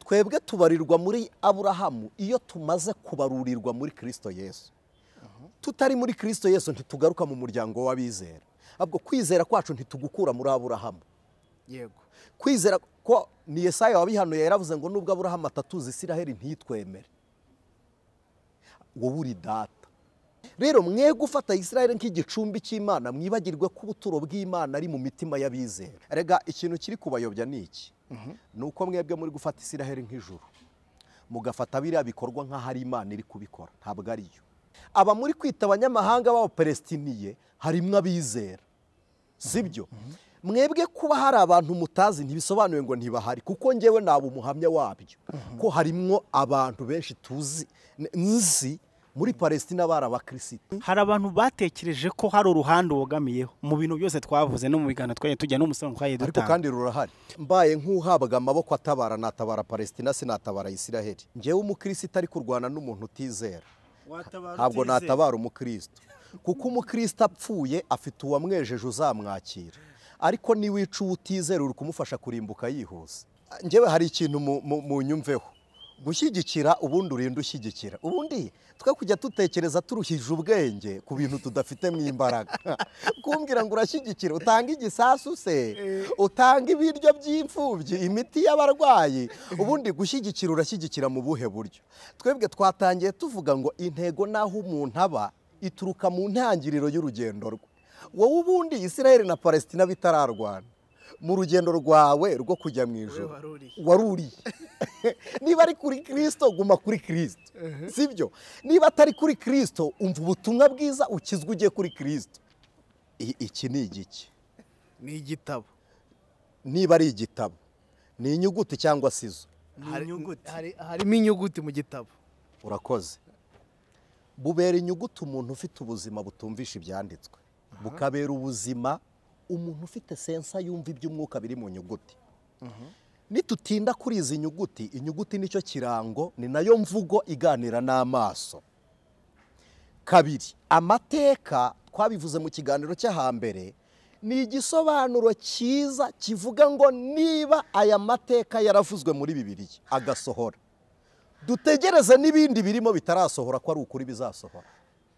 Twebwe tubarirwa muri Aburahamu iyo tumaze kubarurirwa muri Kristo Yesu. Tutari muri Kristo Yesu ntitugaruka mu muryango w'abizera. Ahubwo kwizera kwacu ntitugukura muri Aburahamu. Yego. Kwizera ko ni Yesaya wabihanuye yaravuze ngo nubwo Aburahamu atatuzi Isiraheli ntitwemere. Wowe uri data. Rero mwe gufata Isiraheli nk'igicumbi cy'Imana mwibagirwe ko ubuturo bw'Imana ari mu mitima y'abizera. Erega ikintu kiri kubayobya ni iki? Nuko mwebwe muri gufata Isiraheli nk'ijuru. Mugafata biriya bikorwa nk'ahari Imana iri kubikora, ntabwo ariyo. Aba muri kwita abanyamahanga b'Abapalestiniye harimwo abizera. Sibyo? Mwebwe kuba hari abantu mutazi ntibisobanuye ngo ntibahari, kuko njyewe naba umuhamya wabyo ko harimwo abantu benshi tuzi nzi muri Palestina bari abakristo. Hari abantu batekereje ko hari uruhande wogamiyeho mu bintu byose twavuze no mu biganiro twagiye tujya n'umusango twagiye dutanga. Ariko kandi rurahari. Mbaye nk'uhabwa amaboko atabara natabara Palestina sinatabara Isiraheli. Njyewe umukristo ari kurwana n'umuntu utizera. Ntabwo natabara umukristo. Kuko umukristo apfuye afite uwamwejeje uzamwakira. Ariko niwica utizera uri kumufasha kurimbuka yihuse. Njyewe hari ikintu mu nyumveho. Gushyigikira ubundi urinda ushyigikira. Ubundi twe kujya tutekereza turuhije ubwenge ku bintu tudafite mu imbaraga. Kumbwira ngo urashyigikira utanga igisasu se, utanga ibiryo by'imfubyi, imiti y'abarwayi. Ubundi gushyigikira urashyigikira mu buhe buryo? Twebwe twatangiye tuvuga ngo intego naho umuntu aba ituruka mu ntangiriro y'urugendo rwe. Wowe ubundi Isiraheli na Palestina bitararwana, mu rugendo rwawe rwo kujya mu ijuru waruriye. Niba ari kuri Kristo guma kuri Kristo, sibyo? Niba atari kuri Kristo umva ubutumwa bwiza ukizwe ujye kuri Kristo. Iki ni igiki? Ni igitabo. Niba ari igitabo ni inyuguti cyangwa sizo? Harimo inyuguti mu gitabo. Urakoze. Bubera inyuguti umuntu ufite ubuzima butumvisha ibyanditswe, bukabera ubuzima umuntu ufite sensa yumva iby'umwuka biri mu nyuguti. Nitutinda kuri izi nyuguti, inyuguti nicyo kirango, ni nayo mvugo iganira n'amaso. Kabiri, amateka twabivuze mu kiganiro cy'ahambere ni igisobanuro cyiza kivuga ngo niba aya mateka yaravuzwe muri Bibiliya agasohora, dutegereze n'ibindi birimo bitarasohora ko ari ukuri bizasohora.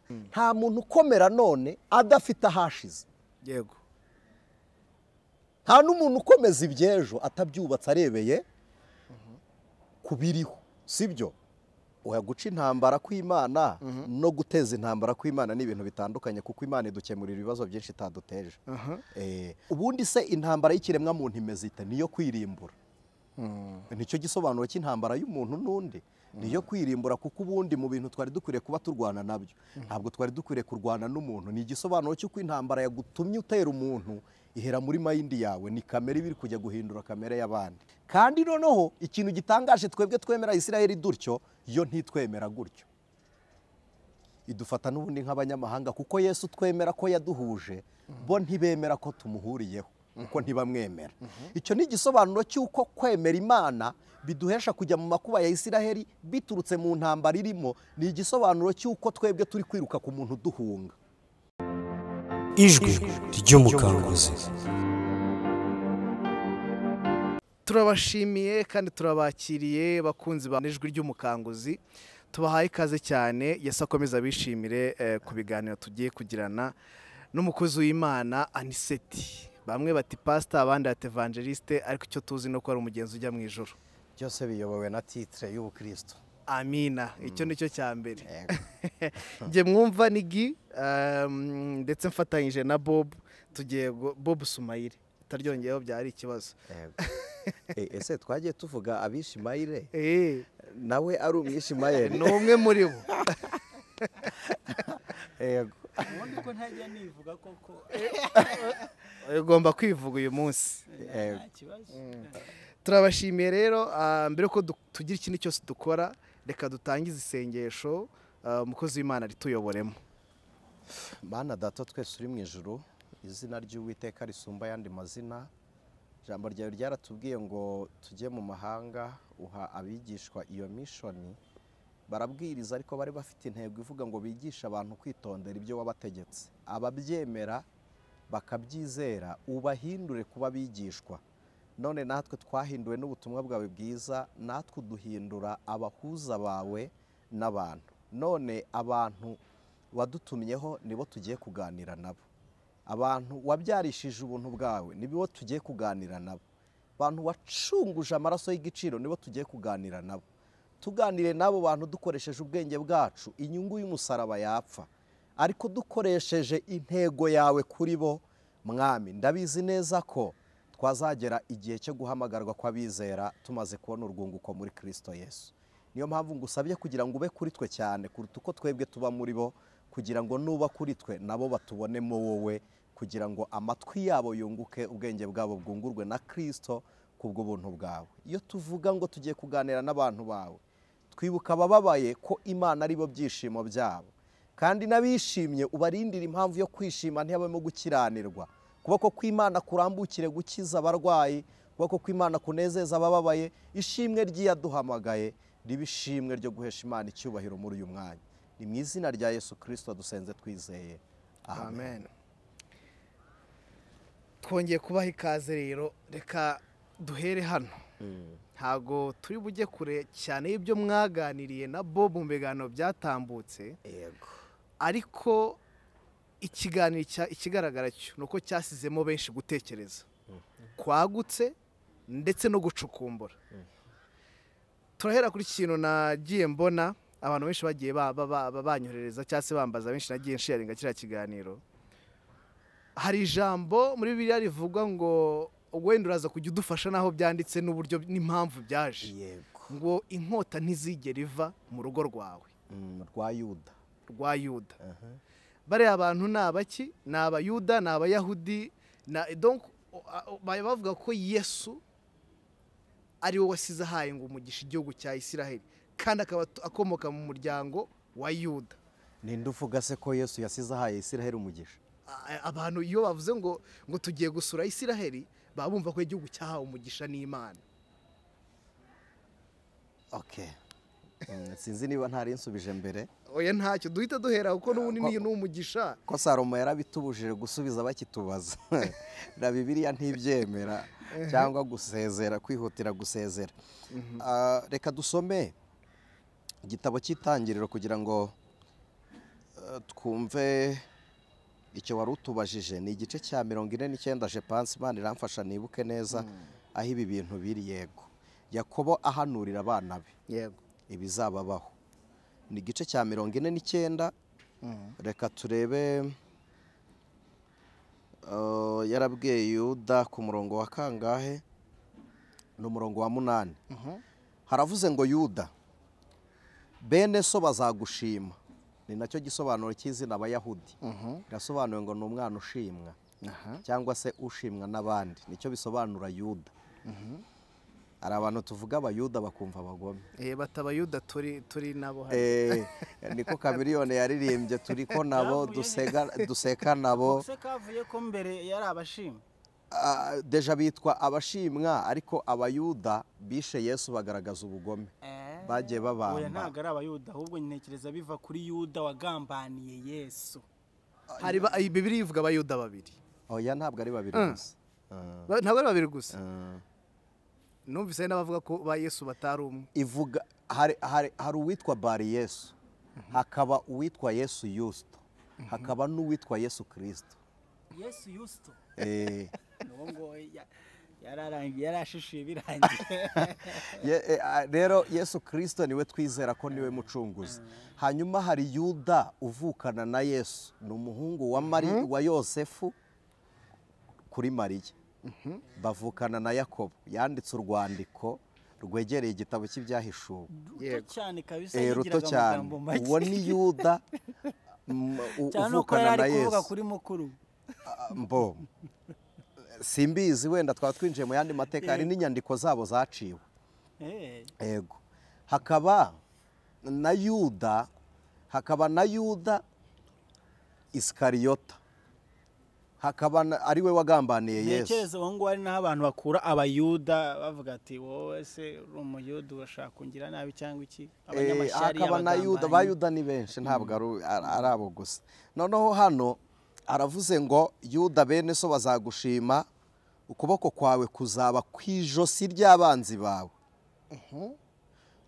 Nta muntu ukomera none adafite ahashize. Yego. Nta n'umuntu ukomeza ibyejo atabyubatse arebeye kubiriho, sibyo? Oya, guca intambara kw'Imana no guteza intambara kw'Imana ni ibintu bitandukanye, kuko Imana idukemurira ibibazo byinshi itaduteje. Ubundi se intambara y'ikiremwa muntu imeze ite? Niyo kwirimbura. Nicyo gisobanuro cy'intambara y'umuntu n'undi, niyo kwirimbura, kuko ubundi mu bintu twari dukwiriye kuba turwana nabyo ntabwo twari dukwiriye kurwana n'umuntu. Ni igisobanuro cy'uko intambara yagutumye utera umuntu ihera muri mayindi yawe, ni kamere ibiri kujya guhindura kamere y'abandi. Kandi noneho ikintu gitangaje, twebwe twemera Isiraheli dutyo, yo ntitwemera gutyo. Idufata n'ubundi nk'abanyamahanga, kuko Yesu twemera ko yaduhuje, bo ntibemera ko tumuhuriyeho, kuko ntibamwemera. Icyo ni igisobanuro cy'uko kwemera Imana biduhesha kujya mu makuba ya Isiraheli biturutse mu ntambara irimo. Ni igisobanuro cy'uko twebwe turi kwiruka ku muntu duhunga. Ijwi ry'umukanguzi. Turabashimiye kandi turabakiriye bakunzi ba Ijwi ry'umukanguzi. Tubahaye ikaze cyane. Yesu akomeza abishimire ku biganiro tugiye kugirana n'umukozi w'Imana Aniseti. Bamwe bati pastor, abandi ati evangeliste, ariko icyo tuzi no ko ari umugenzi ujya mu ijuru. Byose biyobowe na titre y'ubukristo. Amina, icyo nicyo cya mbere. Nge mwumva nigi ndetse mfatanyije na Bob, tugiye Bob Sumayire utaryongeyeho byari ikibazo. Ese twagiye tuvuga abishimayire, nawe ari umwishimayire? Ni umwe muri bo. Yego. Ubundi ko ntajya nivuga koko. Ugomba kwivuga uyu munsi. Turabashimiye rero. Mbere ko tugira ikintu cyose dukora, reka dutangize isengesho, umukozi w'Imana rituyoboremo. Mana Data twese uri mu ijuru, izina ry'Uwiteka risumba ayandi mazina. Ijambo ryawe ryaratubwiye ngo tujye mu mahanga, uha abigishwa iyo mishoni, barabwiriza, ariko bari bafite intego ivuga ngo bigishe abantu kwitondera ibyo wabategetse. Ababyemera bakabyizera ubahindure kuba bigishwa. None natwe twahinduwe n'ubutumwa bwawe bwiza, natwe uduhindura abahuza bawe n'abantu. None abantu wadutumyeho nibo tugiye kuganira nabo, abantu wabyarishije ubuntu bwawe nibo tugiye kuganira nabo, abantu wacunguje amaraso y'igiciro nibo tugiye kuganira nabo. Tuganire n'abo bantu dukoresheje ubwenge bwacu, inyungu y'umusaraba yapfa, ariko dukoresheje intego yawe kuri bo. Mwami, ndabizi neza ko twazagera igihe cyo guhamagarwa kw'abizera tumaze kubona urwunguko muri Kristo Yesu. Niyo mpamvu ngusabye kugira ngo ube kuri twe cyane kuruta uko twebwe tuba muri bo, kugira ngo nuba kuri twe nabo batubonemo wowe, kugira ngo amatwi yabo yunguke, ubwenge bwabo bwungurwe na Kristo kubw'ubuntu bwawe. Iyo tuvuga ngo tugiye kuganira n'abantu bawe, twibuka abababaye ko Imana ari bo byishimo byabo, kandi n'abishimye ubarindira impamvu yo kwishima ntiyabemo gukiranirwa. Kuboko kw'Imana kurambukire gukiza abarwayi, kuboko kw'Imana kunezeza abababaye, ishimwe ry'iyaduhamagaye ribe ishimwe ryo guhesha Imana icyubahiro muri uyu mwanya. Ni mu izina rya Yesu Kristo dusenze twizeye, amen. Twongeye kubaha ikaze rero, reka duhere hano. Ntago turi bujye kure cyane y'ibyo mwaganiriye na Bob mu biganiro byatambutse. Yego. Ariko ikiganiro ikigaragara cyo nuko cyasizemo benshi gutekereza kwagutse ndetse no gucukumbura. Turahera kuri kintu nagiye mbona abantu benshi bagiye banyoherereza cyangwa se bambaza, benshi nagiye nsharinga kiriya kiganiro. Hari ijambo muri Bibiliya rivuga ngo wenda uraza kujya udufasha naho byanditse n'uburyo n'impamvu byaje. Yego. Ngo inkota ntizigera iva mu rugo rwawe rwa Yuda. Rwa Yuda. Bariya abantu ni abaki? Ni Abayuda, ni Abayahudi, na donc bavuga ko Yesu ari we wasize ahaye ngo umugisha igihugu cya Isiraheli, kandi akaba akomoka mu muryango wa Yuda. Ninde uvuga se ko Yesu yasize ahaye Isiraheli umugisha? Abantu iyo bavuze ngo tugiye gusura Isiraheli, baba bumva ko igihugu cyahawe umugisha n'Imana. Okay. Sinzi niba ntari nsubije mbere. Oya ntacyo duhita duhera kuko n'ubundi ni umugisha. Ko Salomo yarabitubujije gusubiza bakitubaza. Na Bibiliya ntibyemera cyangwa gusezera, kwihutira gusezera. Reka dusome igitabo cy'Itangiriro kugira ngo twumve icyo wari utubajije. Ni igice cya 49, je pense, Imana iramfasha nibuke neza aho ibi bintu biri. Yego, Yakobo ahanurira abana be. Yego. Ibizababaho. Ni igice cya 49. Reka turebe. Yarabwiye Yuda ku murongo wa kangahe? Ni umurongo wa 8. Haravuze ngo Yuda, bene so bazagushima. Ni nacyo gisobanuro cy'izina Abayahudi. Birasobanuye ngo ni umwana ushimwa cyangwa se ushimwa n'abandi. Nicyo bisobanura Yuda. Hari abantu tuvuga Abayuda bakumva abagome. Batabayuda turi nabo hano. Niko Chameleone yaririmbye, turi ko nabo duseka nabo. Se kavuye ko mbere yari abashimwa. Deja bitwa abashimwa, ariko Abayuda bishe Yesu bagaragaza ubugome. Bagiye babamba. Oya ntago ari Abayuda, ahubwo ntekereza biva kuri Yuda wagambaniye Yesu. Hari Bibiliya ivuga Abayuda babiri. Oya ntabwo ari babiri gusa. Ntabwo ari babiri gusa. Numvise n'abavuga ko ba Yesu batari umwe. Ivuga hari uwitwa Bari Yesu, hakaba uwitwa Yesu Yusto, hakaba n'uwitwa Yesu Kristo. Yesu Yusto. Ngo yararangiye, yarashishiye birangiye. Rero Yesu Kristo niwe twizera ko niwe mucunguzi. Hanyuma hari Yuda uvukana na Yesu, ni umuhungu wa Mariya wa Yosefu kuri Mariya. Bavukana na Yakobo. Yanditse urwandiko rwegereye igitabo cy'Ibyahishuwe. Ruto cyane kabisa, ruto cyane. Uwo ni Yuda uvukana na Yesu. Kuri mukuru mbo simbizi, wenda twaba twinjiye mu yandi mateka, hari n'inyandiko zabo zaciwe. Yego. Hakaba na Yuda, hakaba na Yuda Iskariyota, hakaba ari we wagambaniye Yesu. Ntekereza uwo nguwo ari naho abantu bakura Abayuda bavuga ati wowe se uri Umuyuda urashaka kungira nabi cyangwa iki, abanyamashyari. Hakaba na Yuda, Abayuda ni benshi ntabwo ari abo gusa. Noneho hano aravuze ngo Yuda bene so bazagushima, Ukuboko kwawe kuzaba ku ijosi ry'abanzi bawe.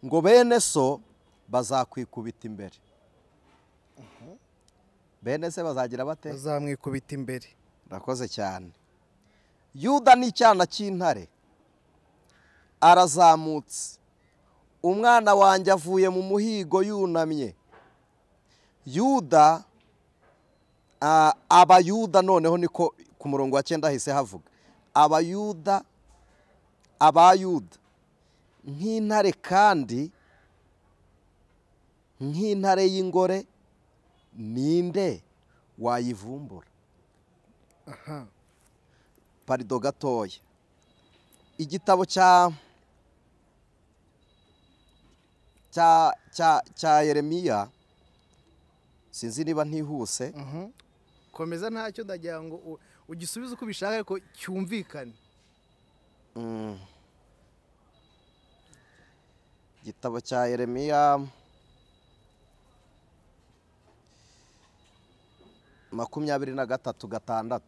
Ngo bene so bazakwikubita imbere. Bene se bazagira bate? Bazamwikubita imbere. Urakoze cyane. Yuda ni icyana cy'intare, arazamutse. Umwana wanjye avuye mu muhigo yunamye. Yuda, abayuda noneho niko ku murongo wa 9 hahise havuga abayuda, abayuda nk'intare kandi nk'intare y'ingore, ninde wayivumbura? Parido gatoya. Igitabo cya Yeremiya, sinzi niba ntihuse. Komeza ntacyo, ndagira ngo ugisubize uko ubishaka ariko cyumvikane. Igitabo cya Yeremiya 23:6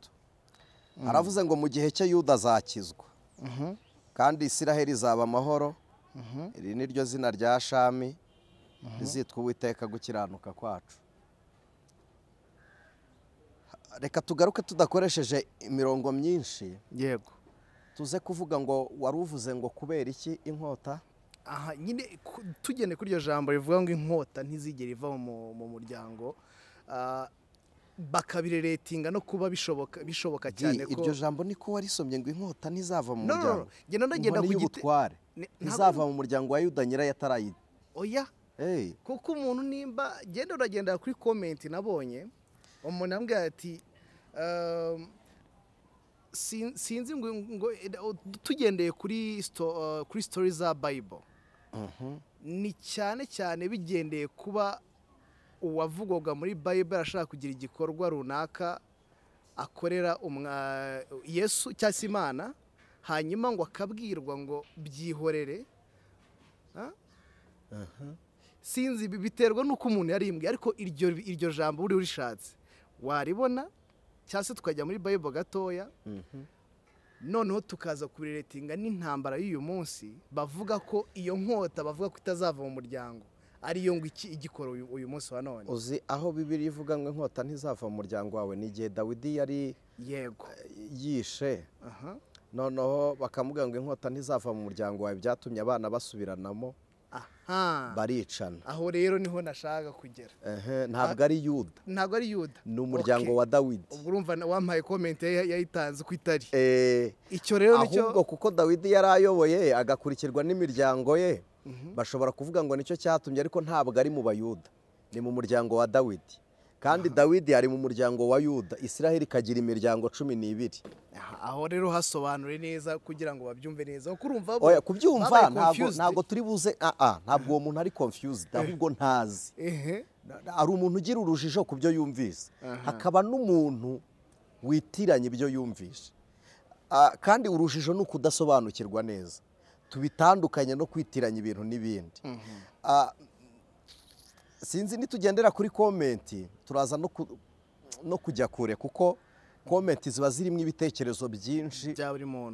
aravuze ngo mu gihe cye Yuda azakizwa, kandi Isiraheli izaba amahoro. Iri ni ryo zina rya Shami rizitwa Uwiteka gukiranuka kwacu. Reka tugaruke tudakoresheje imirongo myinshi. Yego. Tuze kuvuga ngo wari uvuze ngo kubera iki inkota? Aha nyine tugende kuri iryo jambo rivuga ngo inkota ntizigera iva mu muryango, bakabireretinga no kuba bishoboka cyane ko iryo jambo niko warisomye ngo inkota ntizava mu muryango. Ngenda ndagenda ku gitware ntizava mu muryango wa Yuda nyirayo atarayi. Oya. Kuko umuntu nimba genda uragenda kuri comment nabonye umuntu ambwira ati sinzi ngo tugendeye kuri story za Bible, ni cyane cyane bigendeye kuba uwavugwaga muri Bible ashaka kugira igikorwa runaka akorera Yesu cyangwa se Imana, hanyuma ngo akabwirwa ngo byihorere. Sinzi biterwa nuko umuntu yarimbwe, ariko iryo jambo uri urishatse waribona, cyangwa se tukajya muri Bible gatoya, noneho tukaza kubiretinga n'intambara y'uyu munsi bavuga ko iyo nkota bavuga ko itazava mu muryango ariyo ngo iki igikora uyu munsi wa none. Uzi aho Bibiliya ivuga ngo inkota ntizava mu muryango wawe ni igihe Dawidi yari yego yishe, noneho bakamubwira ngo inkota ntizava mu muryango wawe, byatumye abana basubiranamo baricana. Aho rero niho nashaka kugera. Ntabwo ari Yuda, ntabwo ari Yuda, ni umuryango wa Dawidi. Ubwo urumva wampaye comment yayitanze uko itari. Icyo rero nicyo, ahubwo kuko Dawidi yari ayoboye agakurikirwa n'imiryango ye, bashobora kuvuga ngo nicyo cyatumye, ariko ntabwo ari mu Bayuda, ni mu muryango wa Dawidi. Kandi Dawidi ari mu muryango wa Yuda, Isiraheli ikagira imiryango 12. Aho rero hasobanure neza kugira ngo babyumve neza. Kurumva oya kubyumva ntabwo turi buze, ntabwo uwo muntu ari confused, ahubwo ntazi. Ari umuntu ugira urujijo ku byo yumvise, hakaba n'umuntu witiranya ibyo yumvise. Kandi urujijo ni ukudasobanukirwa neza, tubitandukanye no kwitiranya ibintu n'ibindi. Sinzi nitugendera kuri comment turaza no kujya kure, kuko comment ziba zirimo ibitekerezo byinshi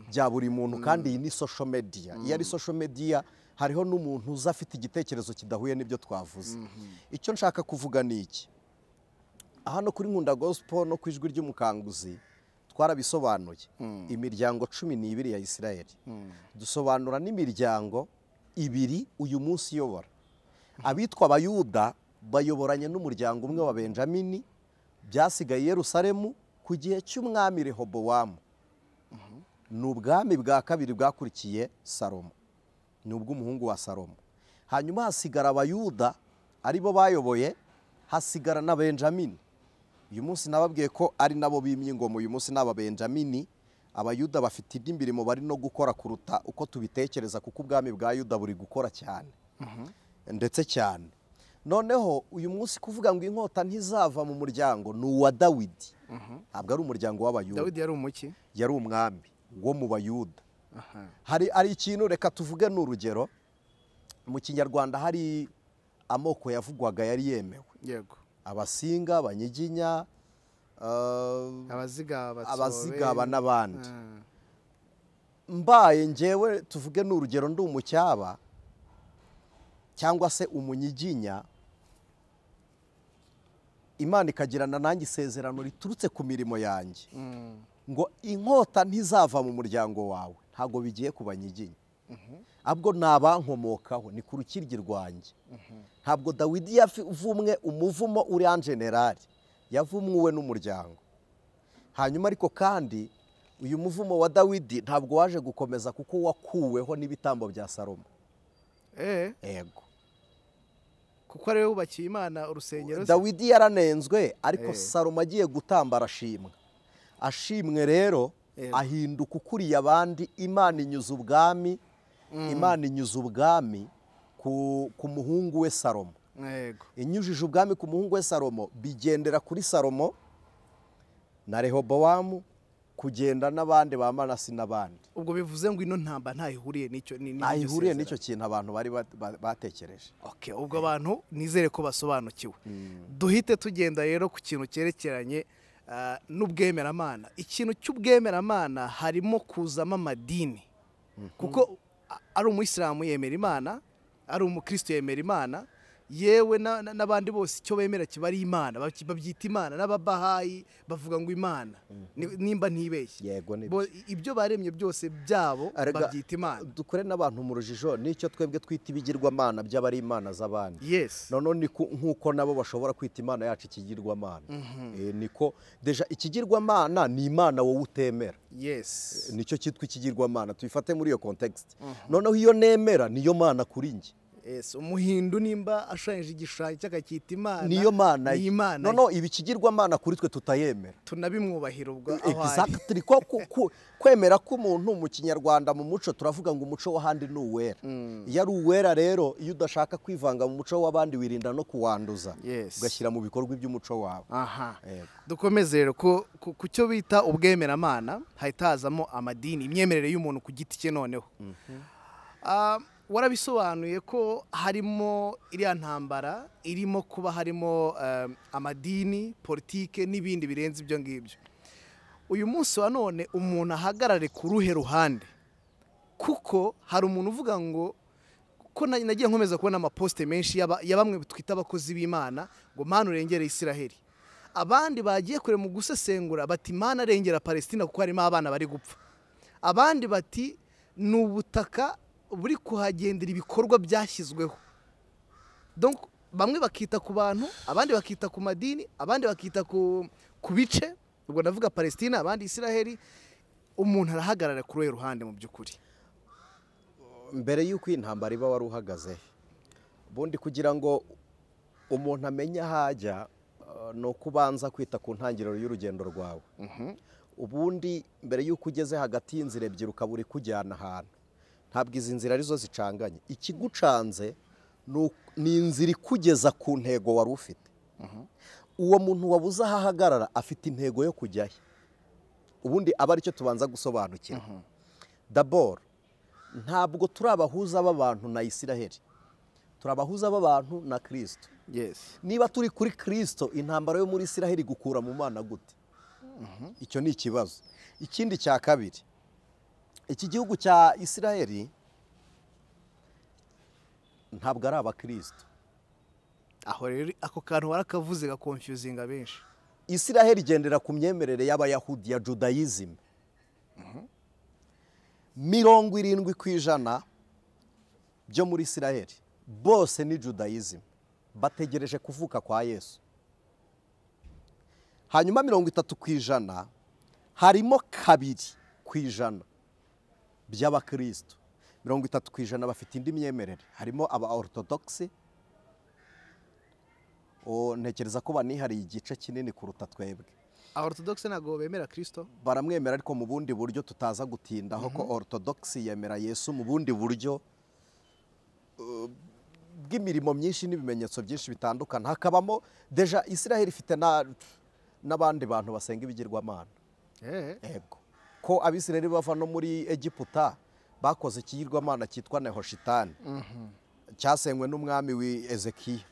bya buri muntu, kandi iyi ni social media. Iyo ari social media hariho n'umuntu uza afite igitekerezo kidahuye n'ibyo twavuze. Icyo nshaka kuvuga ni iki: hano kuri Nkunda Gospel no ku Ijwi ry'Umukanguzi twarabisobanuye imiryango 12 ya Isiraheli, dusobanura n'imiryango 2 uyu munsi iyobora. Abitwa abayuda bayoboranye n'umuryango umwe wa Benjamini, byasigaye Yerusalemu ku gihe cy'umwami Rehobowamu. Ni ubwami bwa kabiri bwakurikiye Salomo, ni ubw'umuhungu wa Salomo. Hanyuma hasigara abayuda aribo bayoboye, hasigara na Benjamini. Uyu munsi nababwiye ko ari nabo bimye ingoma, uyu munsi n'aba Benjamini. Abayuda bafite indi mirimo bari no gukora kuruta uko tubitekereza, kuko ubwami bwa Yuda buri gukora cyane ndetse cyane. Noneho uyu munsi kuvuga ngo inkota ntizava mu muryango ni uwa Dawidi, ntabwo ari umuryango w'abayuda. Dawidi yari umuki? Yari umwami wo mu bayuda. Hari ikintu reka tuvuge ni urugero, mu Kinyarwanda hari amoko yavugwaga yari yemewe. Yego. Abasinga, Abanyiginya, Abazigaba n'abandi. Mbaye njyewe tuvuge n'urugero ndi umucyaba cyangwa se umunyiginya, Imana ikagirana nanjye isezerano riturutse ku mirimo yanjye ngo inkota ntizava mu muryango wawe, ntabwo bigiye ku banyiginya, ahubwo ni abankomokaho, ni ku rukiryi rwanjye. Ntabwo Dawidi yavumwe umuvumo uri en general, yavumwe n'umuryango. Hanyuma ariko kandi uyu muvumo wa Dawidi ntabwo waje gukomeza kuko wakuweho n'ibitambo bya Salomo. Ego. Kuko ariwe wubakiye Imana urusengero. Dawidi yaranenzwe ariko Salomo agiye gutamba arashimwa. Ashimwe rero ahinduka ukuriye abandi. Imana inyuza ubwami, Imana inyuza ubwami ku muhungu we Salomo. Inyujije ubwami ku muhungu we Salomo, bigendera kuri Salomo na Rehobowamu kugenda n'abandi ba Manase n'abandi. Ubwo bivuze ngo ino ntamba ntayihuriye n'icyo, ntayihuriye n'icyo kintu abantu bari batekereje. Okay, ubwo abantu nizere ko basobanukiwe. Duhite tugenda rero ku kintu cyerekeranye n'ubwemeramana. Ikintu cy'ubwemeramana harimo kuzamo amadini, kuko ari umuyisilamu yemera Imana, ari umukristo yemera Imana, yewe n'abandi bose icyo bemera kiba ari Imana, babyita Imana. N'ababahayi bavuga ngo Imana, nimba ntibeshye, ibyo baremye byose byabo babyita Imana. Dukore n'abantu mu rujijo n'icyo twebwe twita ibigirwamana by'abari imana z'abandi. None ni nkuko nabo bashobora kwita Imana yacu ikigirwamana. Niko deja ikigirwamana ni Imana wowe utemera. Nicyo cyitwa ikigirwamana, tubifate muri iyo context. Noneho iyo nemera niyo mana kuri njye. Umuhindu nimba ashushanyije igishushanyo cy'akacyita Imana, niyo mana. No ibi kigirwamana kuri twe tutayemera, tunabimwubahira ubwo aho ari. Exactly. Ko kwemera k'umuntu mu Kinyarwanda mu muco turavuga ngo umuco w'ahandi ni uwera. Iyo ari uwera rero, iyo udashaka kwivanga mu muco w'abandi wirinda no kuwanduza, ugashyira mu bikorwa iby'umuco wawe. Dukomeze rero ku cyo bita ubwemeramana, hahita hazamo amadini, imyemerere y'umuntu ku giti cye. Noneho warabisobanuye ko harimo iriya ntambara irimo kuba harimo amadini, politike n'ibindi birenze ibyo ngibyo. Uyu munsi wa none umuntu ahagarare ku ruhe ruhande? Kuko hari umuntu uvuga ngo ko nagiye nkomeza kubona amaposte menshi ya bamwe twita abakozi b'Imana ngo Mana urengere Isiraheli, abandi bagiye kure mu gusesengura bati Mana arengera Palestina kuko harimo abana bari gupfa, abandi bati ni ubutaka buri kuhagendera ibikorwa byashyizweho. Donc bamwe bakita ku bantu, abandi bakita ku madini, abandi bakita ku bice, ubwo ndavuga Palestina, abandi Isiraheli. Umuntu arahagarara kuri uyu ruhande mu by'ukuri. Mbere y'uko intambara iba wari uhagaze, ubundi kugira ngo umuntu amenye ahajya no kubanza kwita ku ntangiriro y'urugendo rwawe. Ubundi mbere y'uko ugeze hagati y'inzira ebyiri ukaba uri kujyana ahantu, ntabwo izi nzira arizo zicanganye. Ikigucanze ni inzira ikugeza ku ntego wari ufite. Uwo muntu wabuze aho ahagarara afite intego yo kujyayo. Ubundi aba aricyo tubanza gusobanukira. Dabord ntabwo turi abahuza b'abantu na Isiraheli, turi abahuza b'abantu na Kristo. Niba turi kuri Kristo, intambara yo muri Isiraheli gukura mu Mana gute? Icyo ni ikibazo. Ikindi cya kabiri, iki gihugu cya Isiraheli ntabwo ari abakristo. Aho rero ako kantu warakavuze ga confusinga benshi. Isiraheli igendera ku myemerere y'abayahudi ya Judaism. 70% byo muri Isiraheli bose ni Judaism, bategereje kuvuka kwa Yesu. Hanyuma 30% harimo 2% by'abakristo. 30% bafite indi myemerere, harimo aba orthodox. Ntekereza ko banihariye igice kinini kuruta twebwe. Orthodox ntabwo bemera Kristo, baramwemera ariko mu bundi buryo tutaza gutindaho, ko orthodox yemera Yesu mu bundi buryo bw'imirimo myinshi n'ibimenyetso byinshi bitandukana. Hakabamo deja Isiraheli ifite n'abandi bantu basenga ibigirwamana. Ego. Ko Abisiraheli bava no muri Egiputa bakoze ikigirwamana cyitwa Nehoshitani, cyasengwe n'umwami wi Ezekiya.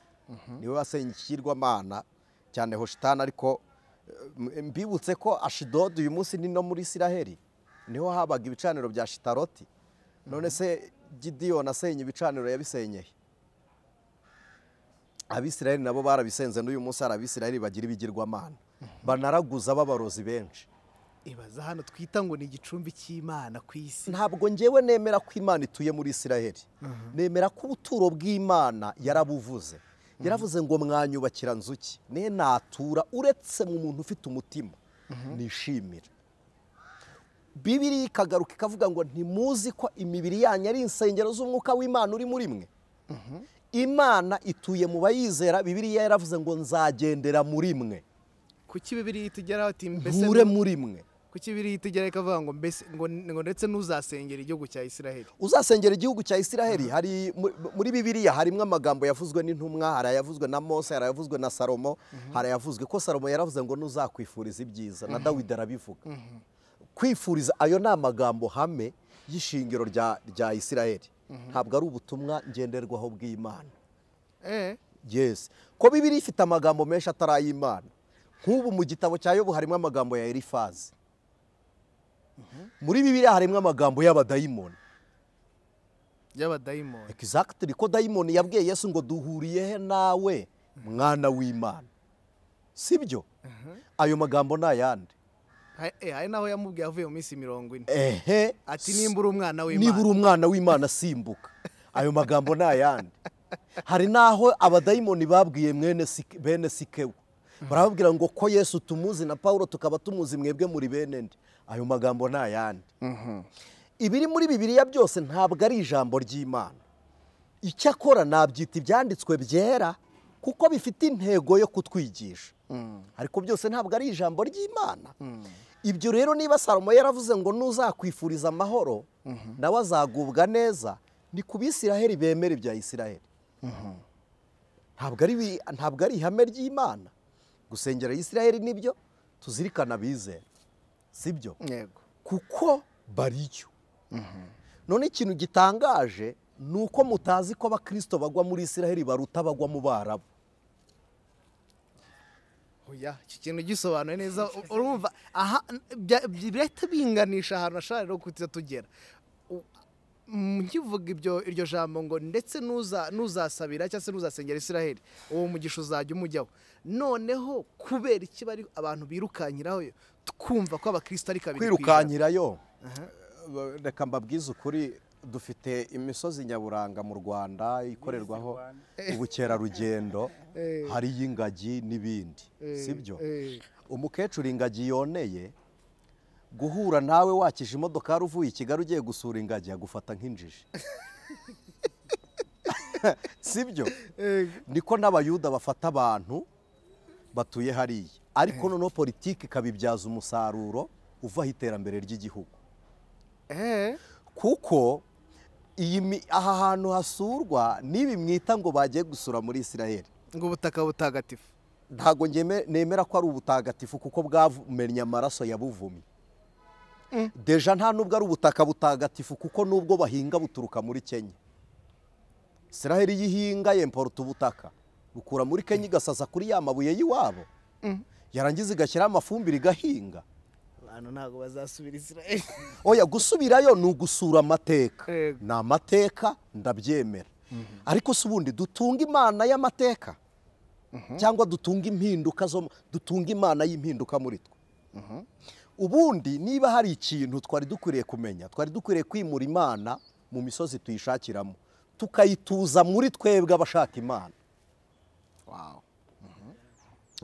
Niwe wasenye ikigirwamana cya Nehoshitani. Ariko mbibutse ko Ashidodi uyu munsi ni no muri Isiraheli. Niho habaga ibicaniro bya Shitaroti. None se Gidiyoni asenye ibicaniro yabisenyeye? Abisirayeli nabo barabisenze, n'uyu munsi hari Abisirayeli bagira ibigirwamana, banaraguza b'abarozi benshi. Ibaza hano twita ngo ni igicumbi cy'Imana ku isi. Ntabwo ngewe nemera ko Imana ituye muri Isiraheli. Nemera ko ubuturo bw'Imana yarabuvuze. Yaravuze ngo mwanyubakira nzuki ne natura uretse mu muntu ufite umutima nishimira. Bibiliya ikagaruka ikavuga ngo ntimuzi ko imibiri yanyu ari insengero z'umwuka w'Imana uri muri mwe. Imana ituye mu bayizera. Bibiliya yaravuze ngo nzagendera muri mwe. Kuki Bibiliya itugeraho ati mbese nture muri mwe? Kuki Bibiliya itugeraho ikavuga ngo mbese ngo ndetse n'uzasengera igihugu cya Isiraheli? Uzasengera igihugu cya Isiraheli, hari muri Bibiliya harimo amagambo yavuzwe n'intumwa, hari ayavuzwe na Mose, hari ayavuzwe na Salomo, hari ayavuzwe ko Salomo yaravuze ngo nuzakwifuriza ibyiza, na Dawidi arabivuga. Kwifuriza ayo ni amagambo hame y'ishingiro rya Isiraheli. Ntabwo ari ubutumwa ngenderwaho bw'Imana. Yes. Ko Bibiliya ifite amagambo menshi atari ay'Imana. Nk'ubu mu gitabo cya Yobu harimo amagambo ya Elifazi. Muri Bibiliya harimo amagambo y'abadayimoni. Y'abadayimoni. Exactly, ko dayimoni yabwiye Yesu ngo duhuriye he nawe mwana w'Imana. Sibyo? Ayo magambo ni ayandi. Hari naho yamubwiye avuye mu minsi 40. Ati nimba uri umwana w'Imana. Niba uri umwana w'Imana simbuka. Ayo magambo ni ayandi. Hari naho abadayimoni babwiye bene Sikewu. Barababwira ngo ko Yesu tumuzi na Paulo tukaba tumuzi, mwebwe muri bene nde. Ayo magambo ni ayandi. Ibiri muri Bibiliya byose ntabwo ari ijambo ry'Imana. Icyakora nabyita ibyanditswe byera kuko bifite intego yo kutwigisha. Ariko byose ntabwo ari ijambo ry'Imana. Ibyo rero niba Salomo yaravuze ngo nuzakwifuriza amahoro nawe azagubwa neza, ni ku Bisiraheli bemera ibya Isiraheli. Ntabwo ari ihame ry'Imana. Gusengera Isiraheli nibyo, tuzirikana bizera, sibyo? Yego. Kuko bariyo. None ikintu gitangaje ni uko mutazi ko abakristo bagwa muri Isiraheli baruta bagwa mu Barabu. Oya, iki kintu gisobanuye neza. Urumva aha birahita binganisha ahantu ashaka no kutiza tugera. Nkivuga ibyo iryo jambo ngo ndetse nuzasabira cyangwa se nuzasengera Isiraheli, uwo mugisha uzajya umujyaho. Noneho kubera iki bari abantu birukankiraho twumva ko abakristo ari kabiri kwirukankirayo? Reka mbabwize ukuri, dufite imisozi nyaburanga mu Rwanda ikorerwaho ubukerarugendo, hari y'ingagi n'ibindi, sibyo? Umukecuru ingagi yoneye, guhura nawe wakije imodoka uvuye i Kigali ugiye gusura ingagi agufata nk'injiji. Sibyo? Niko n'abayuda bafata abantu batuye hariya. Ariko noneho politiki ikabibyaza umusaruro uvaho iterambere ry'igihugu. Kuko aha hantu hasurwa nibi mwita ngo bagiye gusura muri Isiraheli, ngo ubutaka butagatifu, ntabwo nemera ko ari ubutagatifu kuko bwamennye amaraso yabuvumye. Deja nta nubwo ari ubutaka butagatifu kuko nubwo bahinga buturuka muri Kenya. Isiraheli yihinga yemporta ubutaka bukura muri Kenya igasaza kuri ya mabuye y'iwabo, yarangiza igashyira amafumbire igahinga. Abantu ntabwo bazasubira Isiraheli. Oya, gusubirayo ni ugusura amateka. Ni amateka ndabyemera. Ariko se ubundi dutunga Imana y'amateka cyangwa dutunga impinduka zo dutunga Imana y'impinduka muri twe? Ubundi niba hari ikintu twari dukwiriye kumenya, twari dukwiriye kwimura Imana mu misozi tuyishakiramo, tukayituza muri twebwe abashaka Imana. Wow.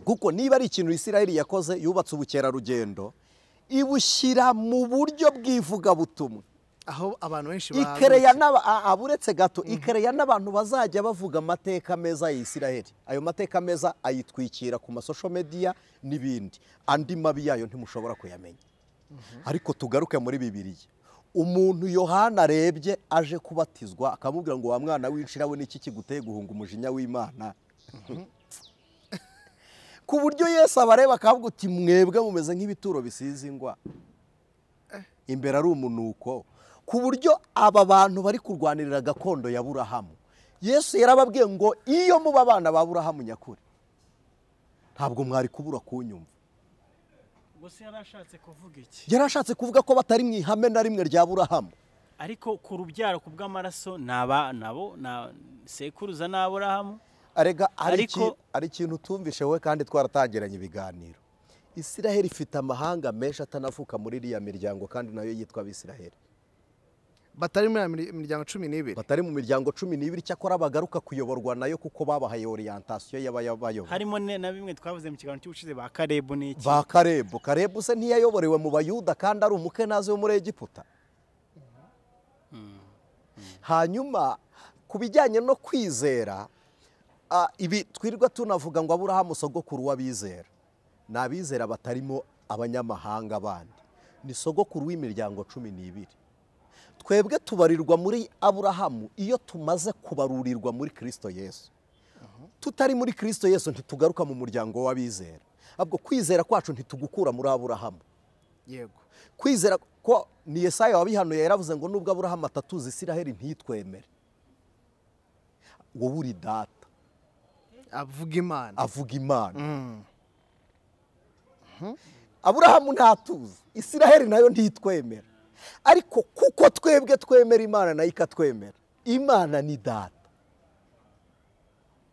Kuko niba ari ikintu Isiraheli yakoze, yubatse ubukerarugendo ibushyira mu buryo bw'ivugabutumwa, aho abantu benshi ikereya aburetse gato, ikereya n'abantu bazajya bavuga amateka meza ya Isiraheli. Ayo mateka meza ayitwikira ku masocial media n'ibindi, andi mabi yayo ntimushobora kuyamenya. Ariko tugaruke muri Bibiliya, umuntu Yohana arebye aje kubatizwa akamubwira ngo wa mwana w'inshira we n'iki kiguteye guhunga umujinya w'Imana? Ku buryo Yesu abareba akavuga uti mwebwe mumeze nk'ibituro bisize ingwa, imbere ari umunuko. Ku buryo aba bantu bari kurwanirira gakondo ya Burahamu, Yesu yarababwiye ngo iyo muba abana ba Burahamu nyakuri ntabwo mwari kubura kunyumva. Gusa yarashatse kuvuga iki? Yarashatse kuvuga ko batari mu ihame na rimwe rya Aburahamu. Ariko ku rubyaro ku bw'amaraso naba nabo na sekuruza na Aburahamu. Arega ari ikintu utumvishe wowe kandi twaratangiranye ibiganiro. Isiraheli ifite amahanga menshi atanavuka muri iriya miryango kandi nayo yitwa Abisiraheli. Batari muri miryango 12. Batari mu miryango 12 cyakora bagaruka kuyoborwa nayo kuko babahaye orientation y'abayoboye. Harimo na bimwe twavuze mu kiganiro cy'ubushize ba Karebu n'iki. Ba Karebu, Karebu se ntiyayoborewe mu Bayuda kandi ari umukenazi wo muri Egiputa. Hanyuma kubijyanye no kwizera, ibi twirirwa tunavuga ngo Aburahamu sogokuru w'abizera. N'abizera batarimo abanyamahanga bandi. Ni sogokuru w'imiryango 12. Twebwe tubarirwa muri Aburahamu iyo tumaze kubarurirwa muri Kristo Yesu. Tutari muri Kristo Yesu ntitugaruka mu muryango w'abizera. Ahubwo kwizera kwacu ntitugukura muri Aburahamu. Yego. Kwizera ko ni Yesaya wabihanuye yaravuze ngo nubwo Aburahamu atatuzi Isiraheli ntitwemere. Wowe uri data. Avuga Imana. Avuga Imana. Aburahamu ntatuzi, Isiraheli nayo ntitwemera. Ariko kuko twebwe twemera Imana nayo ikatwemera. Imana ni data.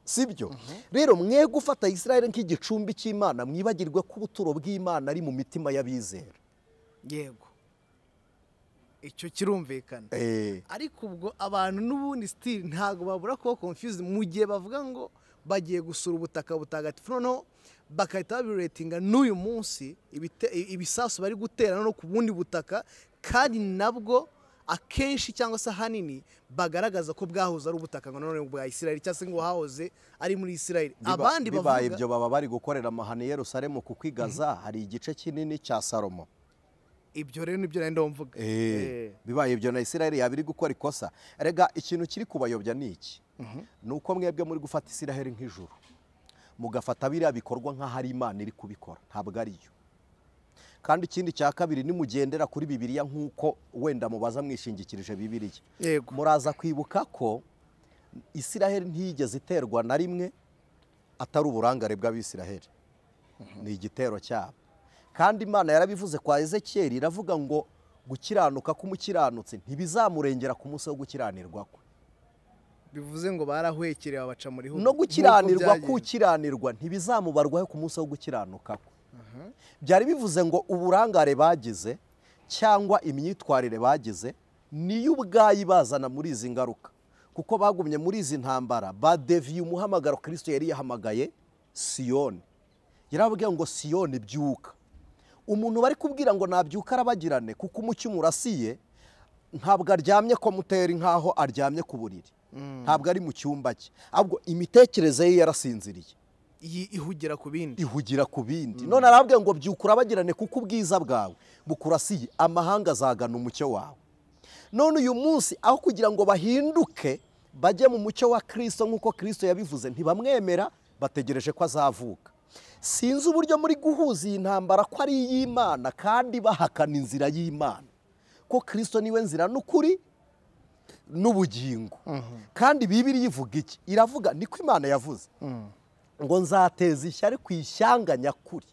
Sibyo? Rero mwe gufata Isiraheli nk'igicumbi cy'Imana mwibagirwe ko ubuturo bw'Imana ari mu mitima y'abizera. Yego. Icyo kirumvikana. Ariko ubwo abantu n'ubundi still ntago babura kuba confused mu gihe bavuga ngo bagiye gusura ubutaka butagatifu noneho bakahita babiretinga n'uyu munsi ibisasu bari gutera no ku bundi butaka kandi nabwo akenshi cyangwa se ahanini bagaragaza ko bwahoze ari ubutaka ngo none bwa Isiraheli cyangwa se ngo hahoze ari muri Isiraheli. Abandi bavuga ibyo baba bari gukorera amahano i Yerusalemu kuko i Gaza hari igice kinini cya Salomo. Ibyo rero nibyo nari ndumvuga. Bibaye ibyo na Isiraheli yabiri gukora ikosa. Erega ikintu kiri kubayobya ni iki? Nuko mwebwe muri gufata Isiraheli nk'ijuru mugafata biriya bikorwa nk'ahari Imana iri kubikora, ntabwo ariyo. Kandi ikindi cya kabiri nimugendera kuri Bibiliya nk'uko wenda mubaza mwishingikirije Bibiliya, muraza kwibuka ko Isiraheli ntiyigeze iterwa na rimwe atari uburangare bw'Abisiraheli. Ni igitero cyabo. Kandi Imana yarabivuze kwa Ezekiel iravuga ngo gukiranuka k'umukiranutsi ntibizamurengera ku munsi wo gukiranirwa kwe. Bivuze ngo barahwekerewe abaca muri no gukiranirwa kukiranirwa ntibizamubarwaho ku munsi wo gukiranuka kwe. Byari bivuze ngo uburangare bagize cyangwa imyitwarire bagize niyo ubwayi bazana muri izi ngaruka, kuko bagumye muri izi ntambara badeviye umuhamagaro Kristo yari yahamagaye Siyoni. Yarababwiye ngo Siyoni byuka. Umuntu bari kubwira ngo nabyuka arabagirane kuko umucyo umurasiye ntabwo aryamye ko mutera nkaho aryamye ku buriri. Ntabwo ari mu cyumba cye, ahubwo imitekerereze ye yarasinziriye. Ihugira ku bindi. Ihugira ku bindi. None arababwiye ngo byuka urabagirane kuko ubwiza bwawe bukurasiye, amahanga azagana umucyo wawe. None uyu munsi aho kugira ngo bahinduke bajye mu mucyo wa Kristo nk'uko Kristo yabivuze, ntibamwemera, bategereje ko azavuka. Sinzi uburyo muri guhuza iyi ntambara ko ari iy'Imana kandi bahakana inzira y'Imana, ko Kristo niwe nzira n'ukuri n'ubugingo. Kandi Bibiliya ivuga iki? Iravuga niko Imana yavuze ngo nzateza ishyari ku ishyanga nyakuri.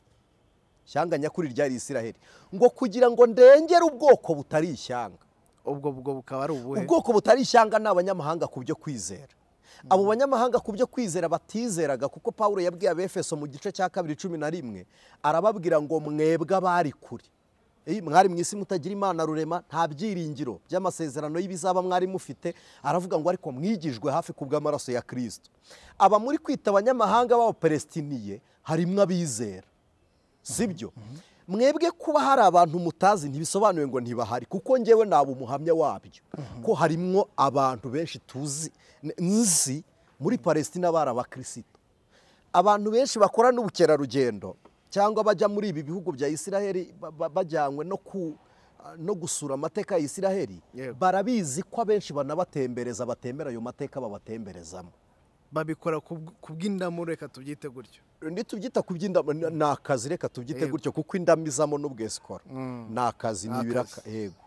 Ishyanga nyakuri ryari Isiraheli, ngo kugira ngo ndengere ubwoko butari ishyanga. Ubwo bukaba ari ubuhe? Ubwoko butari ishyanga ni abanyamahanga ku byo kwizera. Abo banyamahanga ku byo kwizera batizeraga, kuko Paulo yabwiye Abefeso mu gice cya 2:11 arababwira ngo mwebwe abari kure, mwari mu isi mutagira Imana rurema, nta byiringiro by'amasezerano y'ibizaba mwari mufite. Aravuga ngo ariko mwigijwe hafi ku bw'amaraso ya Kristo. Aba muri kwita abanyamahanga b'Abapalestiniye harimo abizera, sibyo? Mwebwe kuba hari abantu mutazi ntibisobanuye ngo ntibahari, kuko ngewe naba umuhamya wabyo ko harimo abantu benshi tuzi nzi muri Palestina bari abakristo. Abantu benshi bakora n'ubukerarugendo cyangwa bajya muri ibi bihugu bya Isiraheli bajyanywe no gusura amateka ya Isiraheli, barabizi ko abenshi banabatembereza batemera ayo mateka babatemberezamo. Babikora kubw'indamu, reka tubyite gutyo. Ntitubyita kuby'indamu, ni akazi, reka tubyite gutyo kuko indamu izamo n'ubwesikora ni akazi, ni ibiraka. Yego.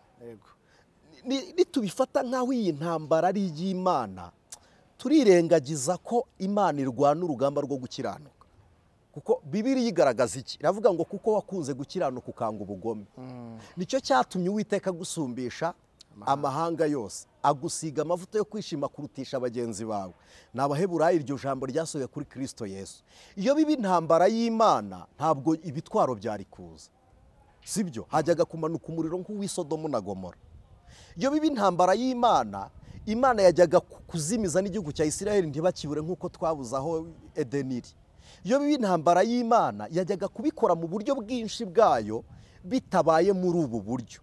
Nitubifata nk'aho iyi ntambara ari iy'Imana, turirengagiza ko Imana irwana urugamba rwo gukiranuka. Kuko Bibiliya igaragaza iki? Iravuga ngo kuko wakunze gukiranuka ukanga ubugome, nicyo cyatumye Uwiteka agusumbisha amahanga yose, agusiga amavuta yo kwishima kurutisha bagenzi bawe. Ni Abaheburayo iryo jambo ryasohoye kuri Kristo Yesu. Iyo biba intambara y'Imana ntabwo ibitwaro byari kuza, sibyo? Hajyaga kumanuka umuriro nk'uw'i Sodomu na Gomora. Iyo biba intambara y'Imana, Imana yajyaga kuzimiza n'igihugu cya Isiraheli ntibakibure nk'uko twabuze aho Edeni iri. Iyo biba intambara y'Imana yajyaga kubikora mu buryo bwinshi bwayo bitabaye muri ubu buryo.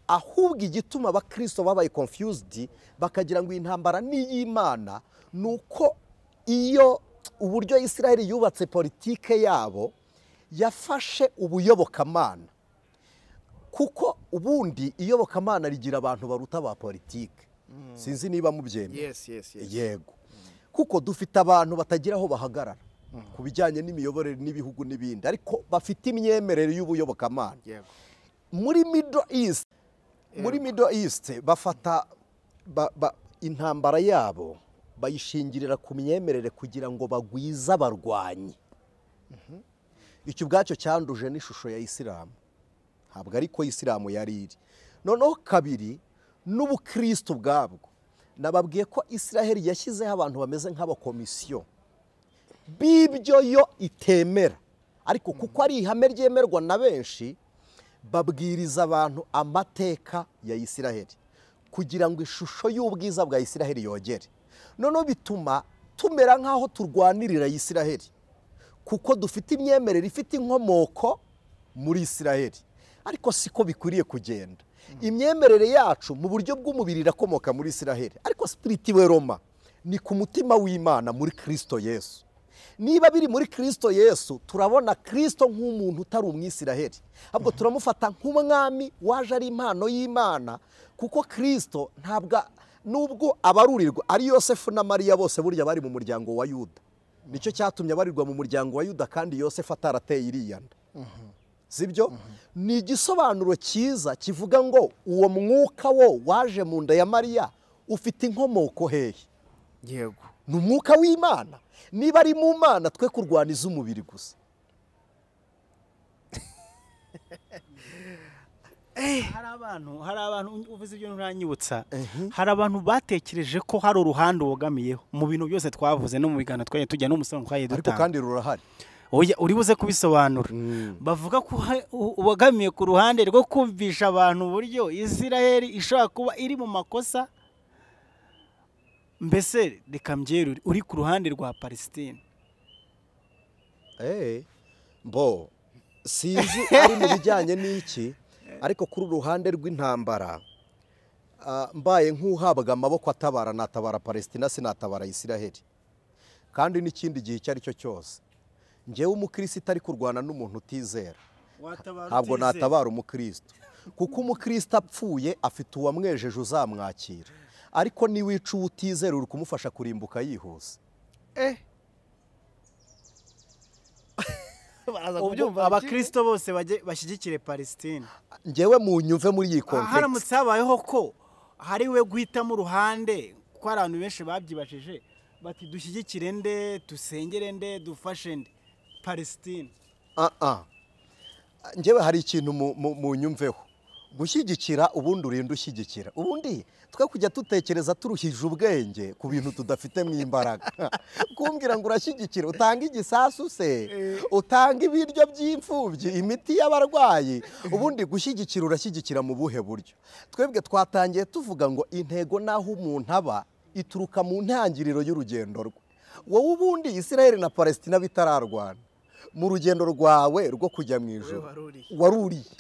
Ahubwo igituma abakristo babaye confused bakagira ngo intambara ni iy'Imana, nuko iyo uburyo Isiraheli yubatse politike yabo yafashe ubuyobokamana. Kuko ubundi iyobokamana rigira abantu baruta ba politike. Sinzi niba mubyemera. Yes, yes, yes. Yego. Kuko dufite abantu batagira aho bahagarara ku bijyanye n'imiyoborere n'ibihugu n'ibindi, ariko bafite imyemerere y'ubuyobokamana. Yego. Muri Middle East, muri Middle East bafata intambara yabo bayishingirira ku myemerere kugira ngo bagwize abarwanyi. Icyo ubwacyo cyanduje n'ishusho ya Isilamu. Ntabwo ariko Isilamu yari iri. Noneho kabiri n'ubukristo bwabwo. Nababwiye ko Isiraheli yashyizeho abantu bameze nk'abakomisiyo b'ibyo yo itemera, ariko kuko ari ihame ryemerwa na benshi, babwiriza abantu amateka ya Isiraheli kugira ngo ishusho y'ubwiza bwa Isiraheli yogere. Noneho bituma tumera nk'aho turwanirira Isiraheli, kuko dufite imyemerere ifite inkomoko muri Isiraheli. Ariko siko bikwiriye kugenda. Imyemerere yacu mu buryo bw'umubiri irakomoka muri Isiraheli, ariko spirituel Roma ni ku mutima w'Imana muri Kristo Yesu. Niba biri muri Kristo Yesu, turabona Kristo nk'umuntu utari umwisiraheli, ahubwo turamufata nk'umwami waje ari impano y'Imana. Kuko Kristo ntabwo, nubwo abarurirwa ari Yosefu na Mariya bose burya bari mu muryango wa Yuda, nicyo cyatumye abarirwa mu muryango wa Yuda kandi Yosefu atarateye iriya nda. Sibyo? Ni igisobanuro cyiza kivuga ngo uwo mwuka wo waje mu nda ya Mariya ufite inkomoko hehe? Yego. Ni umwuka w'Imana. Niba ari mu Mana, twe kurwaniza umubiri gusa. Hari abantu uvuze ibyo nturanyibutsa. Hari abantu batekereje ko hari uruhande wogamiyeho mu bintu byose twavuze no mu biganiro twagiye tujya no mu twagiye dutanga. Ariko kandi rurahari. Oya, uri buze kubisobanura. Bavuga ko ubagamiye ku ruhande rwo kumvisha abantu uburyo Isiraheli ishobora kuba iri mu makosa. Mbese reka mbyerure, uri ku ruhande rwa Palestine. Bo sinzi ari mu bijyanye n'iki, ariko kuri uruhande rw'intambara, mbaye nk'uhabwa amaboko atabara natabara Palestina, sinatabara Isiraheli. Kandi n'ikindi gihe icyo ari cyo cyose, njyewe umukristo ari kurwana n'umuntu utizera, ntabwo natabara umukristo. Kuko umukristo apfuye afite uwamwejeje uzamwakira, ariko niwica utizera uri kumufasha kurimbuka yihuse. Abakristo bose bashyigikire Palestine. Njyewe munyumve muri iyi context, haramutse habayeho ko hari we guhitamo uruhande, kuko hari abantu benshi babyibashije bati dushyigikire nde, dusengere nde, dufashe nde? Palestine. Njyewe hari ikintu munyumveho. Gushyigikira ubundi urinda ushyigikira. Ubundi twe kujya tutekereza turuhije ubwenge ku bintu tudafitemo imbaraga. Kumbwira ngo urashyigikira, utanga igisasu se, utanga ibiryo by'imfubyi, imiti y'abarwayi. Ubundi gushyigikira urashyigikira mu buhe buryo? Twebwe twatangiye tuvuga ngo intego naho umuntu aba ituruka mu ntangiriro y'urugendo rwe. Wowe ubundi Isiraheli na Palestina bitararwana, mu rugendo rwawe rwo kujya mu ijuru waruriye.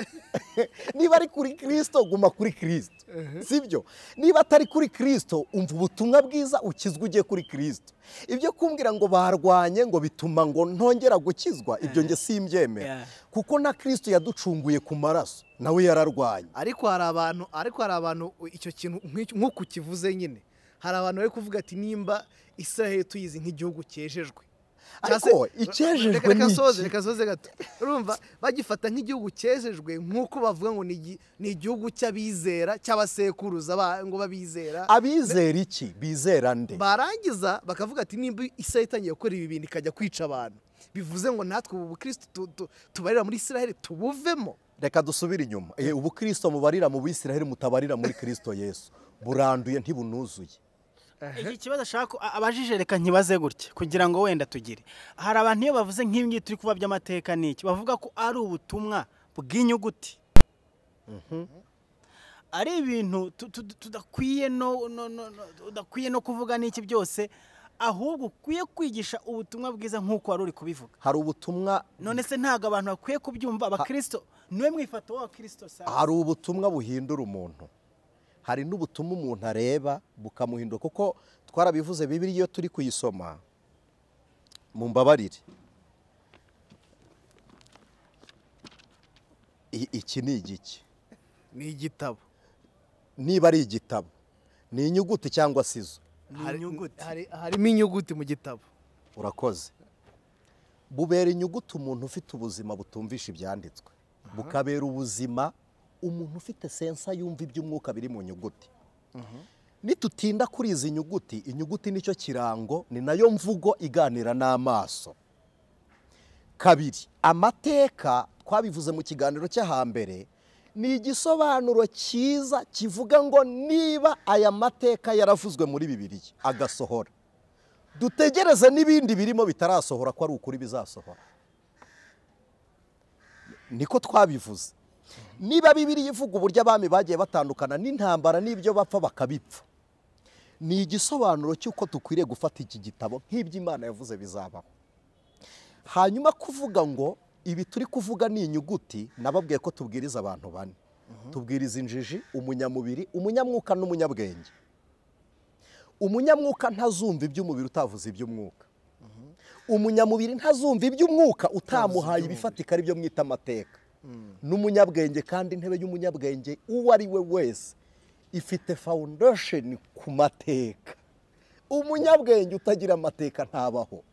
Niba ari kuri Kristo, guma kuri Kristo, sibyo? Niba atari kuri Kristo, umva ubutumwa bwiza ukizwe ujye kuri Kristo. Ibyo kumbwira ngo barwanye ngo bituma ngo ntongera gukizwa, ibyo nge simbyemera. Kuko na Kristo yaducunguye ku maraso, nawe yararwanye. Ariko hari abantu icyo kintu nk'uko kivuze nyine, hari abantu bari kuvuga ati nimba Isiraheli tuyizi nk'igihugu cyejejwe, Ariko icyejejwe ni iki? Reka soze gato. Urumva bagifata nk'igihugu cyejejwe nk'uko bavuga ngo ni igihugu cy'abizera cy'abasekuruza ngo babizera. Abizera iki? Bizera nde? Barangiza bakavuga ati nimba Israel itangiye gukora ibi bintu ikajya kwica abantu, bivuze ngo natwe ubu bukristo tubarira muri Israel tubuvemo. Reka dusubire inyuma. Ubukristo mubarira mu Bisiraheli mutabarira muri Kristo Yesu buranduye ntibunuzuye. Iki kibazo ashaka abajije reka nkibaze gutya kugira ngo wenda tugire. Hari abantu iyo bavuze nk'ibingi turi kuba by'amateka niki bavuga ko ari ubutumwa bw'inyuguti. Ari ibintu tudakwiye no no kuvuga n'iki byose, ahubwo ukwiye kwigisha ubutumwa bwiza nk'uko wari uri kubivuga. Hari ubutumwa none se ntago abantu bakwiye kubyumva abakristo niwe mwifato wa Kristo sa. Hari ubutumwa buhindura umuntu, hari n'ubutumwa umuntu areba bukamuhindura, kuko twarabivuze Bibiliya iyo turi kuyisoma mumbabarire. Iki ni igiki? Ni igitabo. Niba ari igitabo ni inyuguti cyangwa sizo? Harimo inyuguti mu gitabo. Urakoze. Bubera inyuguti umuntu ufite ubuzima butumvisha ibyanditswe, bukabera ubuzima umuntu ufite sensa yumva iby'umwuka biri mu nyuguti. Nitutinda kuri izi nyuguti, inyuguti nicyo kirango, ni nayo mvugo iganira n'amaso. Kabiri, amateka twabivuze mu kiganiro cy'ahambere ni igisobanuro cyiza kivuga ngo niba aya mateka yaravuzwe muri Bibiliya agasohora, dutegereze n'ibindi birimo bitarasohora ko ari ukuri bizasohora. Niko twabivuze. Niba Bibiliya ivuga uburyo abami bagiye batandukana n'intambara n'ibyo bapfa bakabipfa, ni igisobanuro cy'uko dukwiriye gufata iki gitabo nk'iby'Imana yavuze bizabaho. Hanyuma kuvuga ngo ibi turi kuvuga ni inyuguti, nababwiye ko tubwiriza abantu bane. Tubwiriza injiji, umunyamubiri, umunyamwuka n'umunyabwenge. Umunyamwuka ntazumva iby'umubiri utavuze iby'umwuka. Umunyamubiri ntazumva iby'umwuka utamuhaye ibifatika ari byo mwita amateka. N'umunyabwenge kandi intebe y'umunyabwenge uwo ari we wese ifite foundation ku mateka. Umunyabwenge utagira amateka ntabaho.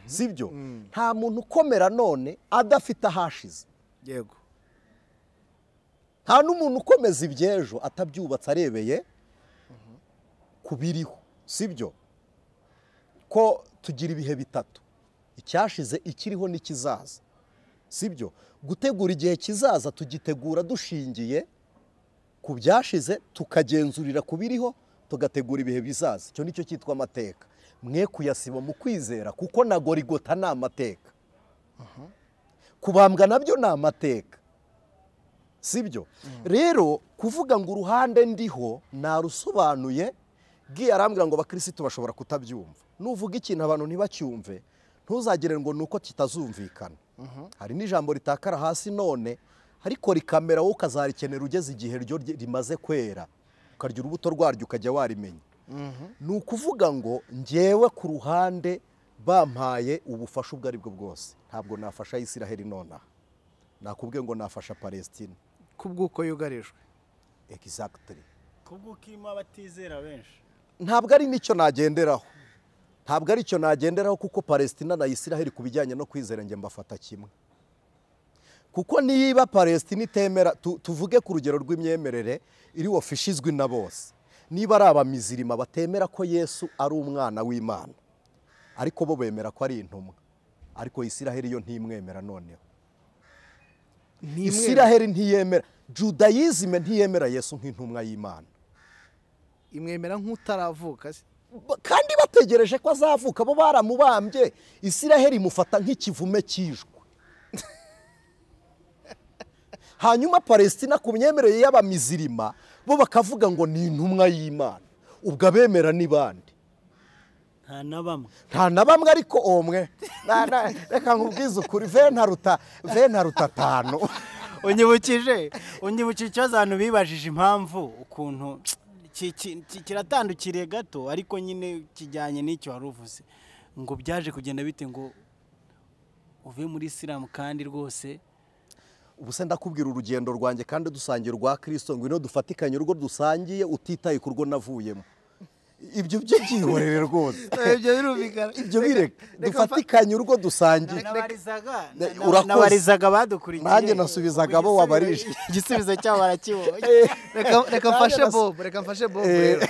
Sibyo? Nta muntu ukomera none adafite ahashize. Yego. Nta n'umuntu ukomeza ibyejo atabyubatse arebeye kubiriho. Sibyo? Ko tugira ibihe bitatu, icyashize, ikiriho n'ikizaza. Sibyo? Gutegura igihe kizaza tugitegura dushingiye ku byashize, tukagenzurira kubiriho, tugategura ibihe bizaza. Icyo nicyo cyitwa amateka. Mwe kuyasiba mu kwizera, kuko na Gorigota ni amateka. Kubambwa nabyo ni amateka. Sibyo? Rero kuvuga ngo uruhande ndiho narusobanuye, Giye arambwira ngo abakristo bashobora kutabyumva. Nuvuga ikintu abantu ntibacyumve, ntuzagire ngo nuko kitazumvikana. Hari n'ijambo ritakara hasi none, ariko rikamera wowe ukazarikenera ugeze igihe ryo rimaze kwera, ukarya urubuto rwaryo ukajya warimenya. Ni ukuvuga ngo njyewe ku ruhande bampaye ubufasha ubwo aribwo bwose, ntabwo nafasha Isiraheli nonaha. Nakubwiye ngo nafasha Palestine kubw'uko yugarijwe. Exactly. Kubw'uko irimo abatizera benshi. Ntabwo ari nicyo nagenderaho. Ntabwo ari cyo nagenderaho, kuko Palestina na Isiraheli ku bijyanye no kwizera njye mbafata kimwe. Kuko niba Palestina itemera, tuvuge ku rugero rw'imyemerere iri ofishizwe na bose, niba ari abamizirima batemera ko Yesu ari umwana w'Imana, ariko bo bemera ko ari intumwa, ariko Isiraheli yo ntimwemera. Noneho Isiraheli ntiyemera, Judaism ntiyemera Yesu nk'intumwa y'Imana, imwemera nk'utaravuka se. Kandi bategereje ko azavuka, bo baramubambye. Isiraheli imufata nk'ikivume cyijwe. Hanyuma Palestina ku myemerere y'abamizirima bo bakavuga ngo ni intumwa y'Imana. Ubwo abemera ni bande? Nta na bamwe. Nta na bamwe, ariko omwe. Reka nkubwize ukuri, ventaruta 5. Unyibukije ikibazo abantu bibajije impamvu ukuntu kiratandukiriye gato, ariko nyine kijyanye n'icyo wari uvuze, ngo byaje kugenda bite ngo uve muri Islam kandi rwose. Ubu se ndakubwira urugendo rwanjye kandi dusangira urwa Kristo, ngwino dufatikanye urwo dusangiye utitaye ku rwo navuyemo. Ibyo byo byihorere rwose. Ibyo birumvikana. Ibyo bireka dufatikanye urugo dusangiye. Nabarizaga badukurikiye. Nanjye nasubizaga abo wabarije. Igisubizo cyabo barakibonye. Reka mfashe Bob, reka mfashe Bob rero.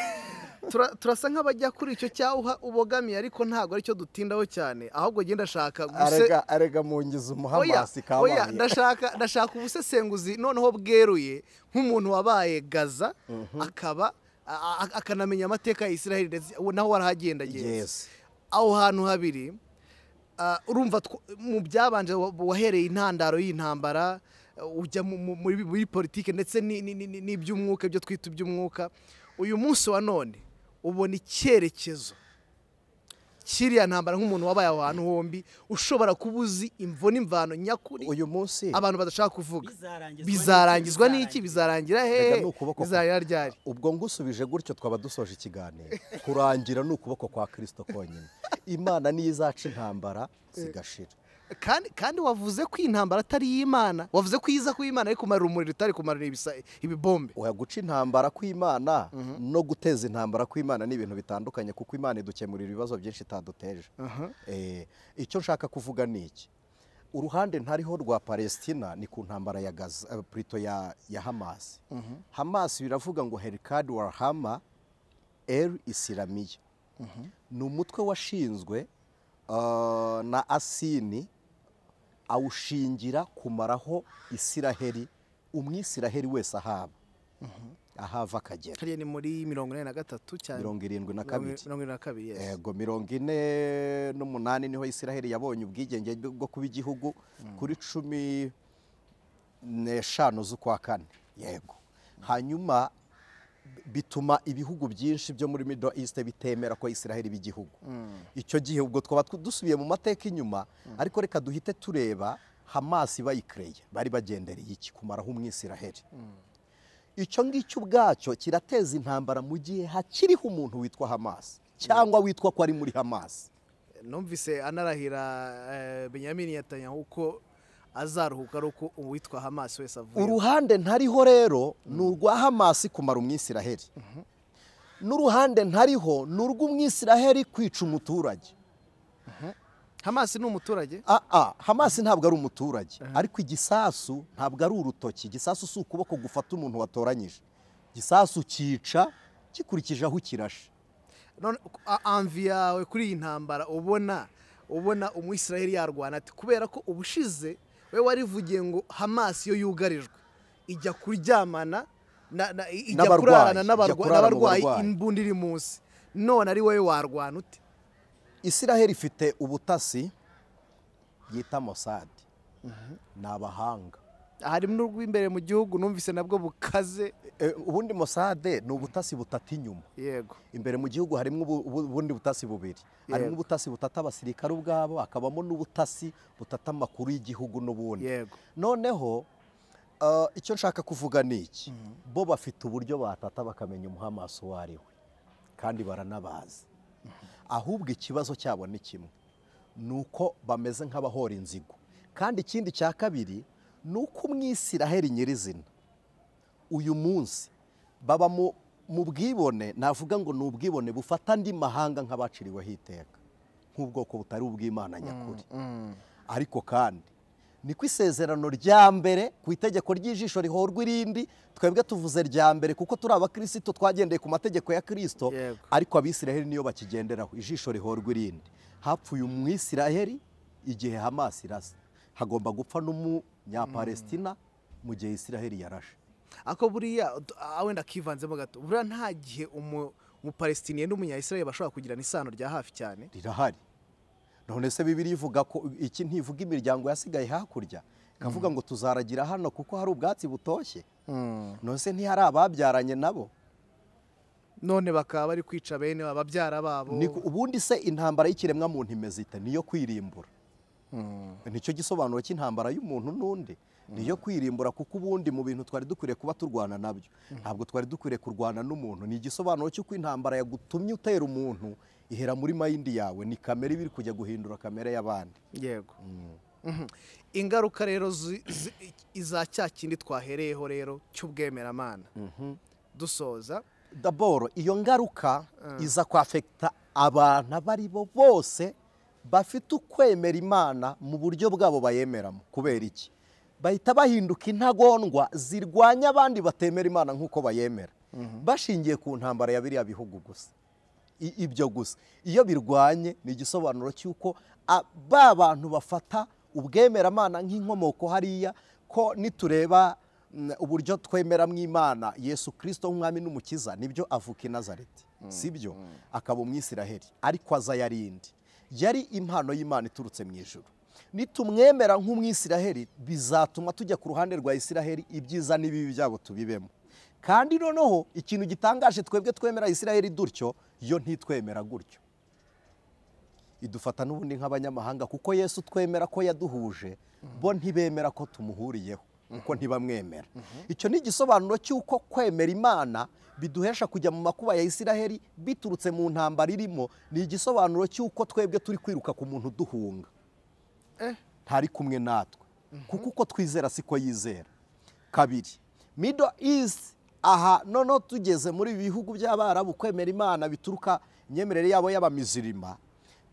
Turasa nk'abajya kuri icyo cyaha ubogamiye, ariko ntabwo aricyo dutindaho cyane, ahubwo genda ndashaka arega mungiza umuhamasi kabaye. Ndashaka ubusesenguzi noneho bweruye nk'umuntu wabaye Gaza akaba akanamenya amateka ya Israel ndetse naho warahagendagenda. Aho hantu habiri urumva mu byabanje wahereye intandaro y'intambara ujya muri politike ndetse n'iby'umwuka, ibyo twita iby'umwuka. Uyu munsi wa none ubona icyerekezo kiriya ntambara nk'umuntu wabaye aho hantu hombi, ushobora kubuzi imvo n'imvano nyakuri uyu munsi abantu badashaka kuvuga. Bizarangizwa n'iki? Bizarangira hehe? Bizarangira ryari? Ubwo ngusubije gutyo twaba dusoje ikiganiro. Kurangira ni ukuboko kwa Kristo konyine. Imana niyo izaca intambara zigashira. Kandi wavuze ko intambara atari y'Imana, wavuze ko iza ku Imana ariko kumara umuriro itari kumara ibibombe. Oya, guca intambara kw'Imana no guteza intambara kw'Imana ni ibintu bitandukanye, kuko Imana idukemurira ibibazo byinshi itaduteje. Icyo nshaka kuvuga ni iki: uruhande ntariho rwa Palestina ni ku ntambara ya Gaza, plutôt ya Hamas. Hamas biravuga ngo Herkad Warhama El Islamiya ni umutwe washinzwe na Asini, awushingira kumaraho Isiraheli, umwisiraheli wese ahaba ahava akagera. Hariya ni muri 43 cyane 72. 72, yes. Yego, 48 niho Isiraheli yabonye ubwigenge bwo kuba igihugu kuri 15 z'ukwa kane. Yego. Hanyuma bituma ibihugu byinshi byo muri Middle East bitemera ko Isiraheli b'igihugu. Icyo gihe ubwo twaba dusubiye mu mateka inyuma, ariko reka duhite tureba Hamas bayikreye bari bagendereye iki? Kumaraho umwisiraheli. Icyo ngicyo ubwacyo kirateza intambara mu gihe hakiriho umuntu witwa Hamas cyangwa witwa ko ari muri Hamas. Numvise anarahira Benjamin Netanyahu ko azaruhuka ari uko uwitwa Hamas wese avuye. Uruhande ntariho rero ni urwa Hamas kumara umwisiraheli, n'uruhande ntariho ni urw'umwisiraheli kwica umuturage. Hamas ni umuturage? Hamas ntabwo ari umuturage, ariko igisasu ntabwo ari urutoki. Igisasu si ukuboko gufata umuntu watoranyije. Igisasu cyica gikurikije aho kirashe. None anvi yawe kuri iyi ntambara ubona umwisiraheli yarwana ati kubera ko ubushize we warivugiye ngo Hamas yo yugarijwe ijya kuryamana ijya kurarana n'abarwayi imbunda iri munsi, none ari wowe warwana ute? Isiraheli ifite ubutasi yita Mossad, ni abahanga. Harimo n'urw'imbere mu gihugu numvise nabwo bukaze. Ubundi Mossad ni ubutasi butata inyuma. Yego. Imbere mu gihugu harimo ubundi butasi bubiri. Harimo ubutasi butata abasirikare ubwabo, hakabamo n'ubutasi butata amakuru y'igihugu n'ubundi. Yego. Noneho icyo nshaka kuvuga ni iki: bo bafite uburyo batata bakamenya umuhamasi uwo ari we, kandi baranabazi. Ahubwo ikibazo cyabo ni kimwe, nuko bameze nk'abahora inzigo. Kandi ikindi cya kabiri nuko umwisiraheli nyirizina uyu munsi baba mu bwibone, navuga ngo ni ubwibone bufata andi mahanga nk'abaciriweho iteka, nk'ubwoko butari ubw'Imana nyakuri. Ariko kandi niko isezerano rya mbere ku itegeko ry'ijisho rihorwa irindi, twebwe tuvuze rya mbere kuko turi abakristo twagendeye ku mategeko ya Kristo, ariko abisiraheli niyo bakigenderaho, ijisho rihorwa irindi. Hapfuye umwisiraheli igihe Hamas irasa, hagomba gupfa n'umunyapalestina mu gihe Isiraheli yarashe. Ako buriya wenda kivanzemo gato, buriya nta gihe umupalestinien n'umunyayisiraheli bashobora kugirana isano rya hafi cyane rirahari. None se Bibiliya ivuga ko iki ntivuga imiryango yasigaye hakurya, ikavuga ngo tuzaragira hano kuko hari ubwatsi butoshye. None se ntihari ababyaranye nabo? None bakaba bari kwica bene ababyara babo. Ubundi se intambara y'ikiremwa muntu imeze ite? Niyo kwirimbura. Nicyo gisobanuro cy'intambara y'umuntu n'undi, niyo kwirimbura, kuko ubundi mu bintu twari dukwiriye kuba turwana nabyo ntabwo twari dukwiriye kurwana n'umuntu. Ni igisobanuro cy'uko intambara yagutumye utera umuntu ihera muri mayindi yawe, ni kamere ibiri kujya guhindura kamere y'abandi. Yego. Ingaruka rero iza cya kindi twahereyeho rero cy'ubwemeramana dusoza, Daboro iyo ngaruka iza kwafekita abantu abari bo bose bafite ukwemera Imana mu buryo bwabo bayemeramo. Kubera iki? Bahita bahinduka intagondwa zirwanya abandi batemera Imana nk'uko bayemera, bashingiye ku ntambara ya biriya bihugu gusa. Ibyo gusa iyo birwanye ni igisobanuro cy'uko ba bantu bafata ubwemeramana nk'inkomoko hariya, ko nitureba uburyo twemeramo Imana Yesu Kristo nk'umwami n'umukiza, nibyo avuka i Nazareti, sibyo, akaba umwisiraheli, ariko aza yarindi yari impano y'Imana iturutse mu ijuru. Nitumwemera nk'umwisiraheli bizatuma tujya ku ruhande rwa Isiraheli, ibyiza n'ibibi byabo tubibemo. Kandi noneho ikintu gitangaje, twebwe twemera Isiraheli dutyo, yo ntitwemera gutyo, idufata n'ubundi nk'abanyamahanga, kuko Yesu twemera ko yaduhuje, bo ntibemera ko tumuhuriyeho, kuko ntibamwemera. Icyo ni igisobanuro cy'uko kwemera Imana biduhesha kujya mu makuba ya Isiraheli biturutse mu ntambara irimo. Ni igisobanuro cy'uko twebwe turi kwiruka ku muntu duhunga, ntari kumwe natwe, kuko uko twizera siko yizera. Kabiri, Middle East, aha noneho tugeze muri bihugu by'Abarabu, kwemera Imana bituruka imyemerere yabo y'abamizirima.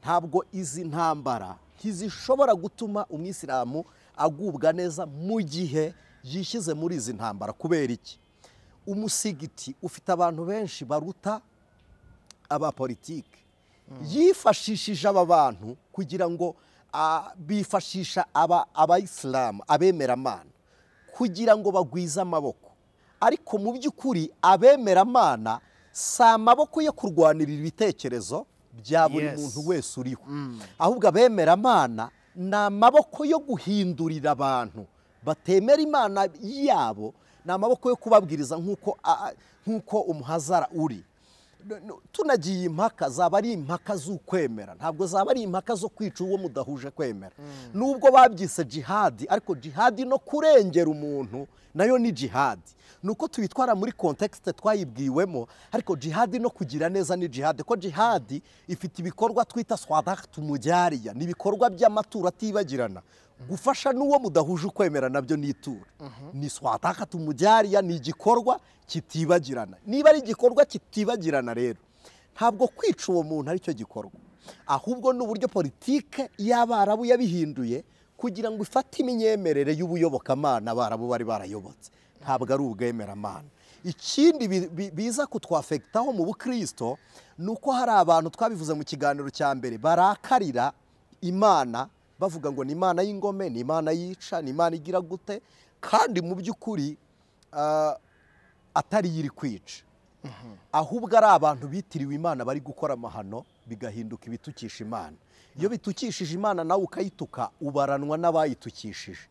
Ntabwo izi ntambara ntizishobora gutuma umwisilamu agubwa neza mu gihe yishyize muri izi ntambara. Kubera iki? Umusigiti ufite abantu benshi baruta abapolitike, yifashishije aba bantu kugira ngo bifashisha abayisilamu abemeramana kugira ngo bagwize amaboko. Ariko mu by'ukuri abemeramana si amaboko yo kurwanirira ibitekerezo bya buri muntu wese uriho, ahubwo abemeramana ni amaboko yo guhindurira abantu batemera Imana yabo, ni amaboko yo kubabwiriza nk'uko umuhazara uri. Tunagiye impaka zaba ari impaka z'ukwemera, ntabwo zaba ari impaka zo kwica uwo mudahuje kwemera. Nubwo babyise jihadi, ariko jihadi no kurengera umuntu nayo ni jihadi. Nuko tubitwara muri context twayibwiwemo, ariko jihadi no kugira neza ni jihadi, ko jihadi ifite ibikorwa twita swadaqtu mujariya, ni ibikorwa by'amaturo atibagirana. Gufasha n'uwo mudahuje ukwemera nabyo ni ituro, ni swadaqtu mujariya, ni igikorwa kitibagirana. Niba ari igikorwa kitibagirana rero, ntabwo kwica uwo muntu aricyo gikorwa, ahubwo n'uburyo politike y'Abarabu yabihinduye kugira ngo ifate imyemerere y'ubuyobokamana Abarabu bari barayobotse, ntabwo ari ubwemeramana. Ikindi biza kutwafekitaho mu bukristo ni uko hari abantu twabivuze mu kiganiro cya mbere barakarira Imana, bavuga ngo ni Imana y'ingome, ni Imana yica, ni Imana igira gute, kandi mu by'ukuri atari yiri kwica, ahubwo ari abantu bitiriwe Imana bari gukora amahano bigahinduka ibitukisha Imana. Iyo bitukishije Imana nawe ukayituka, ubaranwa n'abayitukishije.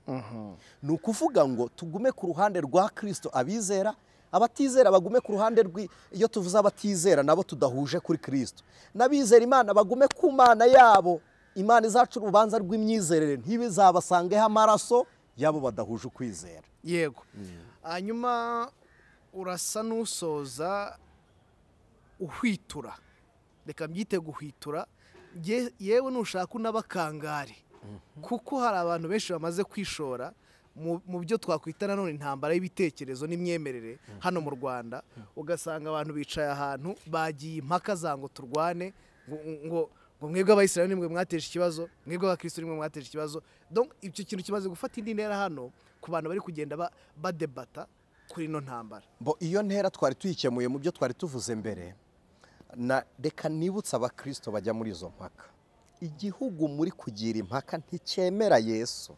Ni ukuvuga ngo tugume ku ruhande rwa Kristo abizera, abatizera bagume ku ruhande rw'i, iyo tuvuze abatizera nabo tudahuje kuri Kristo, n'abizera Imana bagume ku Mana yabo. Imana izaca urubanza rw'imyizerere, ntibizabasangeho amaraso yabo badahuje ukwizera. Yego. Hanyuma urasa n'usoza uhwitura, reka mbyite guhwitura, yewe nushaka unabakangare, kuko hari abantu benshi bamaze kwishora mu byo twakwita nanone intambara y'ibitekerezo n'imyemerere hano mu Rwanda. Ugasanga abantu bicaye ahantu bagiye impaka za ngo turwane, ngo mwebwe abayisilamu nimwe mwateje ikibazo, mwebwe abakristo nimwe mwateje ikibazo. Donc icyo kintu kimaze gufata indi ntera hano ku bantu bari kugenda badebata kuri ino ntambara. Bo iyo ntera twari tuyikemuye mu byo twari tuvuze mbere. Na reka nibutsa abakristo bajya muri izo mpaka, igihugu muri kugira impaka nticyemera Yesu,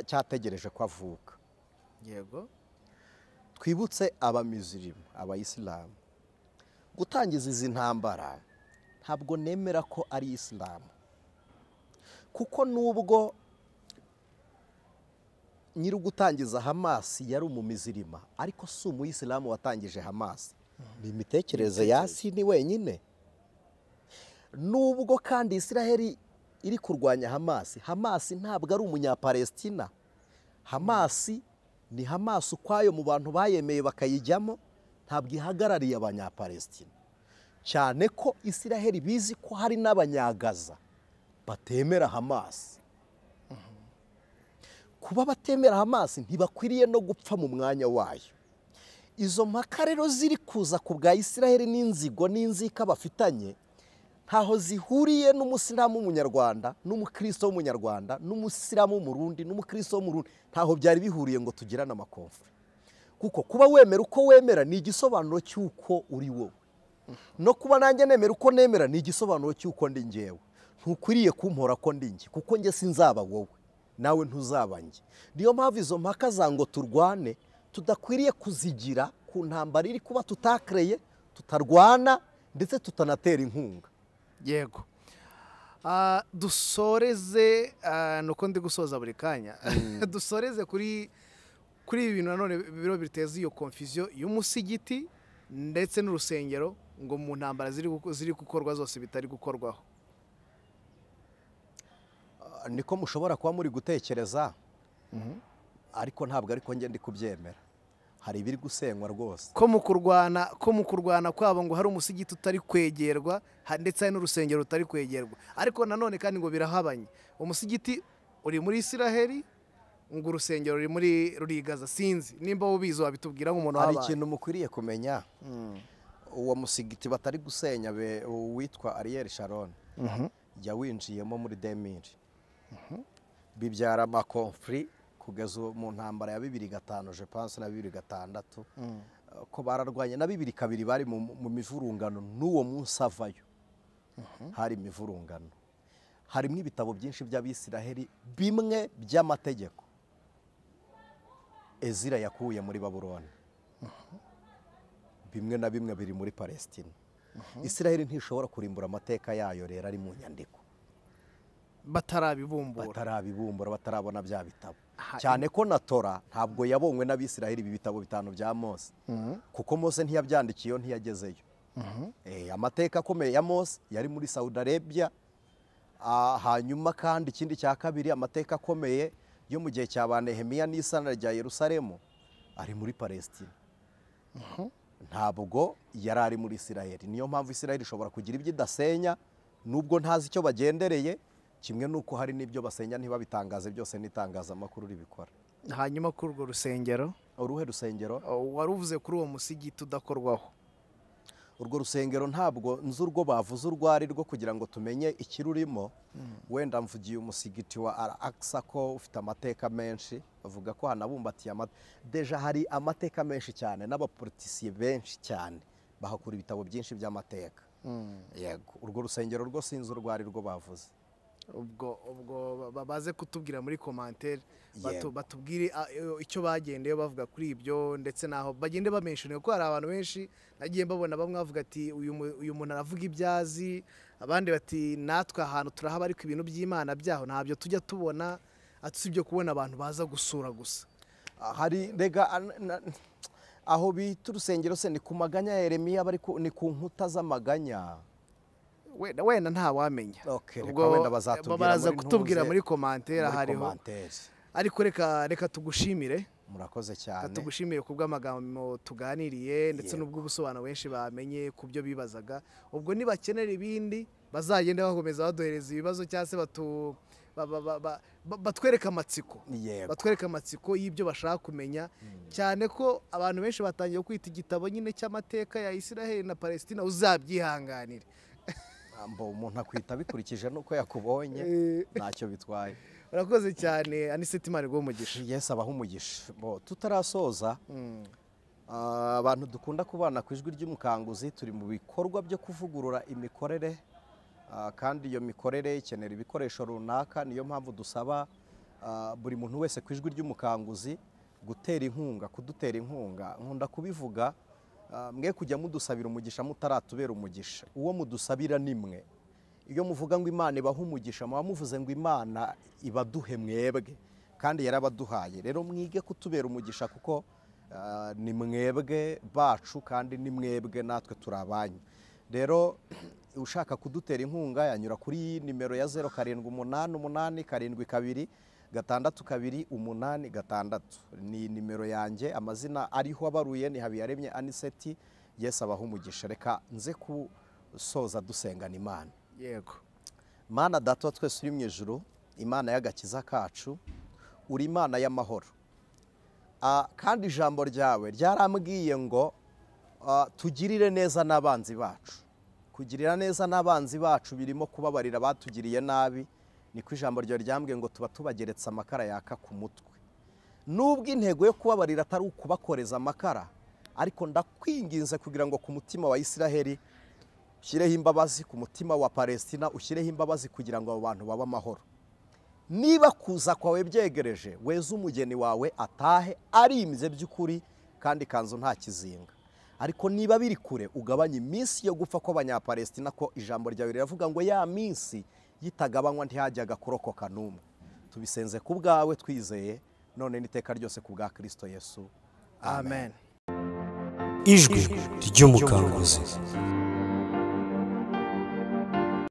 cyategereje ko avuka. Yego. Twibutse abamizirimu, abayisilamu, gutangiza izi ntambara ntabwo nemera ko ari Isilamu, kuko nubwo nyiri gutangiza Hamas yari umumizirima, ariko si umuyisilamu watangije Hamas, ni imitekerereze ya Yasini wenyine. Nubwo kandi Isiraheli iri kurwanya Hamas, Hamas ntabwo ari umunyapalestina. Hamas ni Hamas ukwayo mu bantu bayemeye bakayijyamo, ntabwo ihagarariye abanyapalestina. Cyane ko Isiraheli bizi ko hari n'abanyagaza batemera Hamas. Kuba batemera Hamas ntibakwiriye no gupfa mu mwanya wayo. Izo mpaka rero ziri kuza ku bwa Isiraheli n'inzigo n'inzika bafitanye, ntaho zihuriye n'umusilamu w'umunyarwanda n'umukristo w'umunyarwanda n'umusilamu w'umurundi n'umukristo w'umurundi, ntaho byari bihuriye ngo tugirane amakonfuri. Kuko kuba wemera uko wemera ni igisobanuro cy'uko uri wowe, no kuba nanjye nemera uko nemera ni igisobanuro cy'uko ndi njyewe. Ntukwiriye kumpora ko ndi njye, kuko njye sinzaba wowe nawe ntuzaba njye. Niyo mpamvu izo mpaka za ngo turwane tudakwiriye kuzigira ku ntambara iri kuba tutakreye, tutarwana ndetse tutanatera inkunga. Yego. Dusoreze nuko ndi gusoza buri kanya. Dusoreze kuri ibi bintu nanone biro biteza iyo confusion y'umusigiti ndetse n'urusengero ngo mu ntambara ziri gukorwa zose bitari gukorwaho. Niko mushobora kuba muri gutekereza, ariko ntabwo ariko nge ndi kubyemera. Hari ibiri gusenywa rwose. Ko mu kurwana kwabo ngo hari umusigiti utari kwegerwa ndetse hari n'urusengero rutari kwegerwa, ariko nanone kandi ngo birahabanye. Umusigiti uri muri Isiraheli, ngo urusengero ruri muri Gaza. Sinzi nimba ubizi wabitubwira nk'umuntu wabaye. Hari ikintu mukwiriye kumenya, uwo musigiti batari gusenya witwa Ariel Sharon yawinjiyemo muri 2000, bibyara amakonfuri kugeza mu ntambara ya 2005 je pense na 2006, ko bararwanye na 2002 bari mu mivurungano. N'uwo munsi avayo hari imivurungano, harimo ibitabo byinshi by'Abisiraheli bimwe by'amategeko Ezira yakuye muri Babuloni, bimwe na bimwe biri muri Palestina. Isiraheli ntishobora kurimbura amateka yayo rero ari mu nyandiko, batarabibumbura, batarabona bya bitabo. Cyane ko na Tora ntabwo yabonywe n'Abisiraheli ibi bitabo 5 bya Mose, kuko Mose ntiyabyandikiye ntiyagezeyo. Amateka akomeye ya Mose yari muri Saudi Arabia. Hanyuma kandi ikindi cya kabiri, amateka akomeye yo mu gihe cya ba Nehemiya n'isana rya Yerusalemu ari muri Palestina, ntabwo yari ari muri Isiraheli. Niyo mpamvu Isiraheli ishobora kugira ibyo idasenya nubwo ntazi icyo bagendereye, kimwe nuko hari n'ibyo basenya ntibabitangaze byose n'itangazamakuru ribikora. Hanyuma kuri urwo rusengero, uruhe rusengero wari uvuze kuri uwo musigiti udakorwaho? Urwo rusengero ntabwo nzi urwo bavuze urwo ari rwo kugira ngo tumenye ikirurimo. Wenda mvugiye umusigiti wa Al-Aqsa ko ufite amateka menshi, bavuga ko hanabumbatiye deja hari amateka menshi cyane n'abapolitisiye benshi cyane bahakura ibitabo byinshi by'amateka. Yego, urwo rusengero rwo sinzi urwo ari rwo bavuze. Ubwo baze kutubwira muri commentaire, batubwire icyo bagendeye bavuga kuri ibyo, ndetse naho bagende bamenshone, kuko hari abantu benshi nagiye mbabona bamwe bavuga ati uyu muntu aravuga ibyazi, abandi bati natwe ahantu turahaba ariko ibintu by'Imana byaho ntabyo tujya tubona, atusibyo kubona abantu baza gusura gusa. Hari rega aho bita urusengero se ni ku maganya ya Yeremiya, bari ni ku nkuta z'amaganya. Wenda nta wamenya. Ubwo baraza kutubwira muri commentaire hariho. Ariko reka tugushimire. Murakoze cyane. Tugushimire kubw'amagambo tuganiriye ndetse n'ubwo ubusobanuro benshi bamenye ku byo bibazaga. Ubwo nibakenera ibindi bazagende bakomeza baduhereza ibibazo cyangwa se batwereka amatsiko. Batwereka amatsiko y'ibyo bashaka kumenya, cyane ko abantu benshi batangiye kwita igitabo nyine cy'amateka ya Isiraheli na Palestina, uzabyihanganire. Mbo umuntu akwita bikurikije nuko yakubonye, ntacyo bitwaye. Urakoze cyane Anicet, Imana iguhe umugisha. Yes, abaha umugisha. Bo tutarasoza, abantu dukunda kubana ku ijwi ry'umukanguzi turi mu bikorwa byo kuvugurura imikorere, kandi iyo mikorere ikenera ibikoresho runaka. Niyo mpamvu dusaba buri muntu wese ku ijwi ry'umukanguzi gutera inkunga, kudutera inkunga. Nkunda kubivuga, mwe kujya mudusabira umugisha mutaratubera umugisha. Uwo mudusabira ni mwe. Iyo muvuga ngo Imana ibahe umugisha, muba muvuze ngo Imana ibaduhe mwebwe, kandi yarabaduhaye. Rero mwige kutubera umugisha, kuko ni mwebwe bacu kandi ni mwebwe natwe turabanyu. Rero ushaka kudutera inkunga yanyura kuri nimero ya 0788 72 62 86. Ni nimero yanjye, amazina ariho abaruye ni Habiyaremye Anicet. Yesu abahe umugisha. Reka nze kusoza dusengana Imana. Yego. Mana Data wa twese uri mu ijuru, Imana y'agakiza kacu, uri Imana y'amahoro. Kandi ijambo ryawe ryarambwiye ngo tugirire neza n'abanzi bacu. Kugirira neza n'abanzi bacu birimo kubabarira abatugiriye nabi, niko ijambo ryawe ryambwiye ngo tuba tubageretse amakara yaka ku mutwe. Nubwo intego yo kubabarira atari ukubakoreza amakara, ariko ndakwinginze kugira ngo ku mutima wa Isiraheli ushyireho imbabazi, ku mutima wa Palestina ushyireho imbabazi, kugira ngo abo bantu babe amahoro. Niba kuza kwawe byegereje, weze umugeni wawe atahe arimbye by'ukuri kandi ikanzu nta kizinga. Ariko niba biri kure, ugabanye iminsi yo gupfa kw'Abanyapalestina, ko ijambo ryawe riravuga ngo ya minsi yitagabanywa ntihajyaga kurokoka n'umwe. Tubisenze ku bwawe twizeye none n'iteka ryose ku bwa Kristo Yesu. Amen. Ijwi ry'umukanguzi.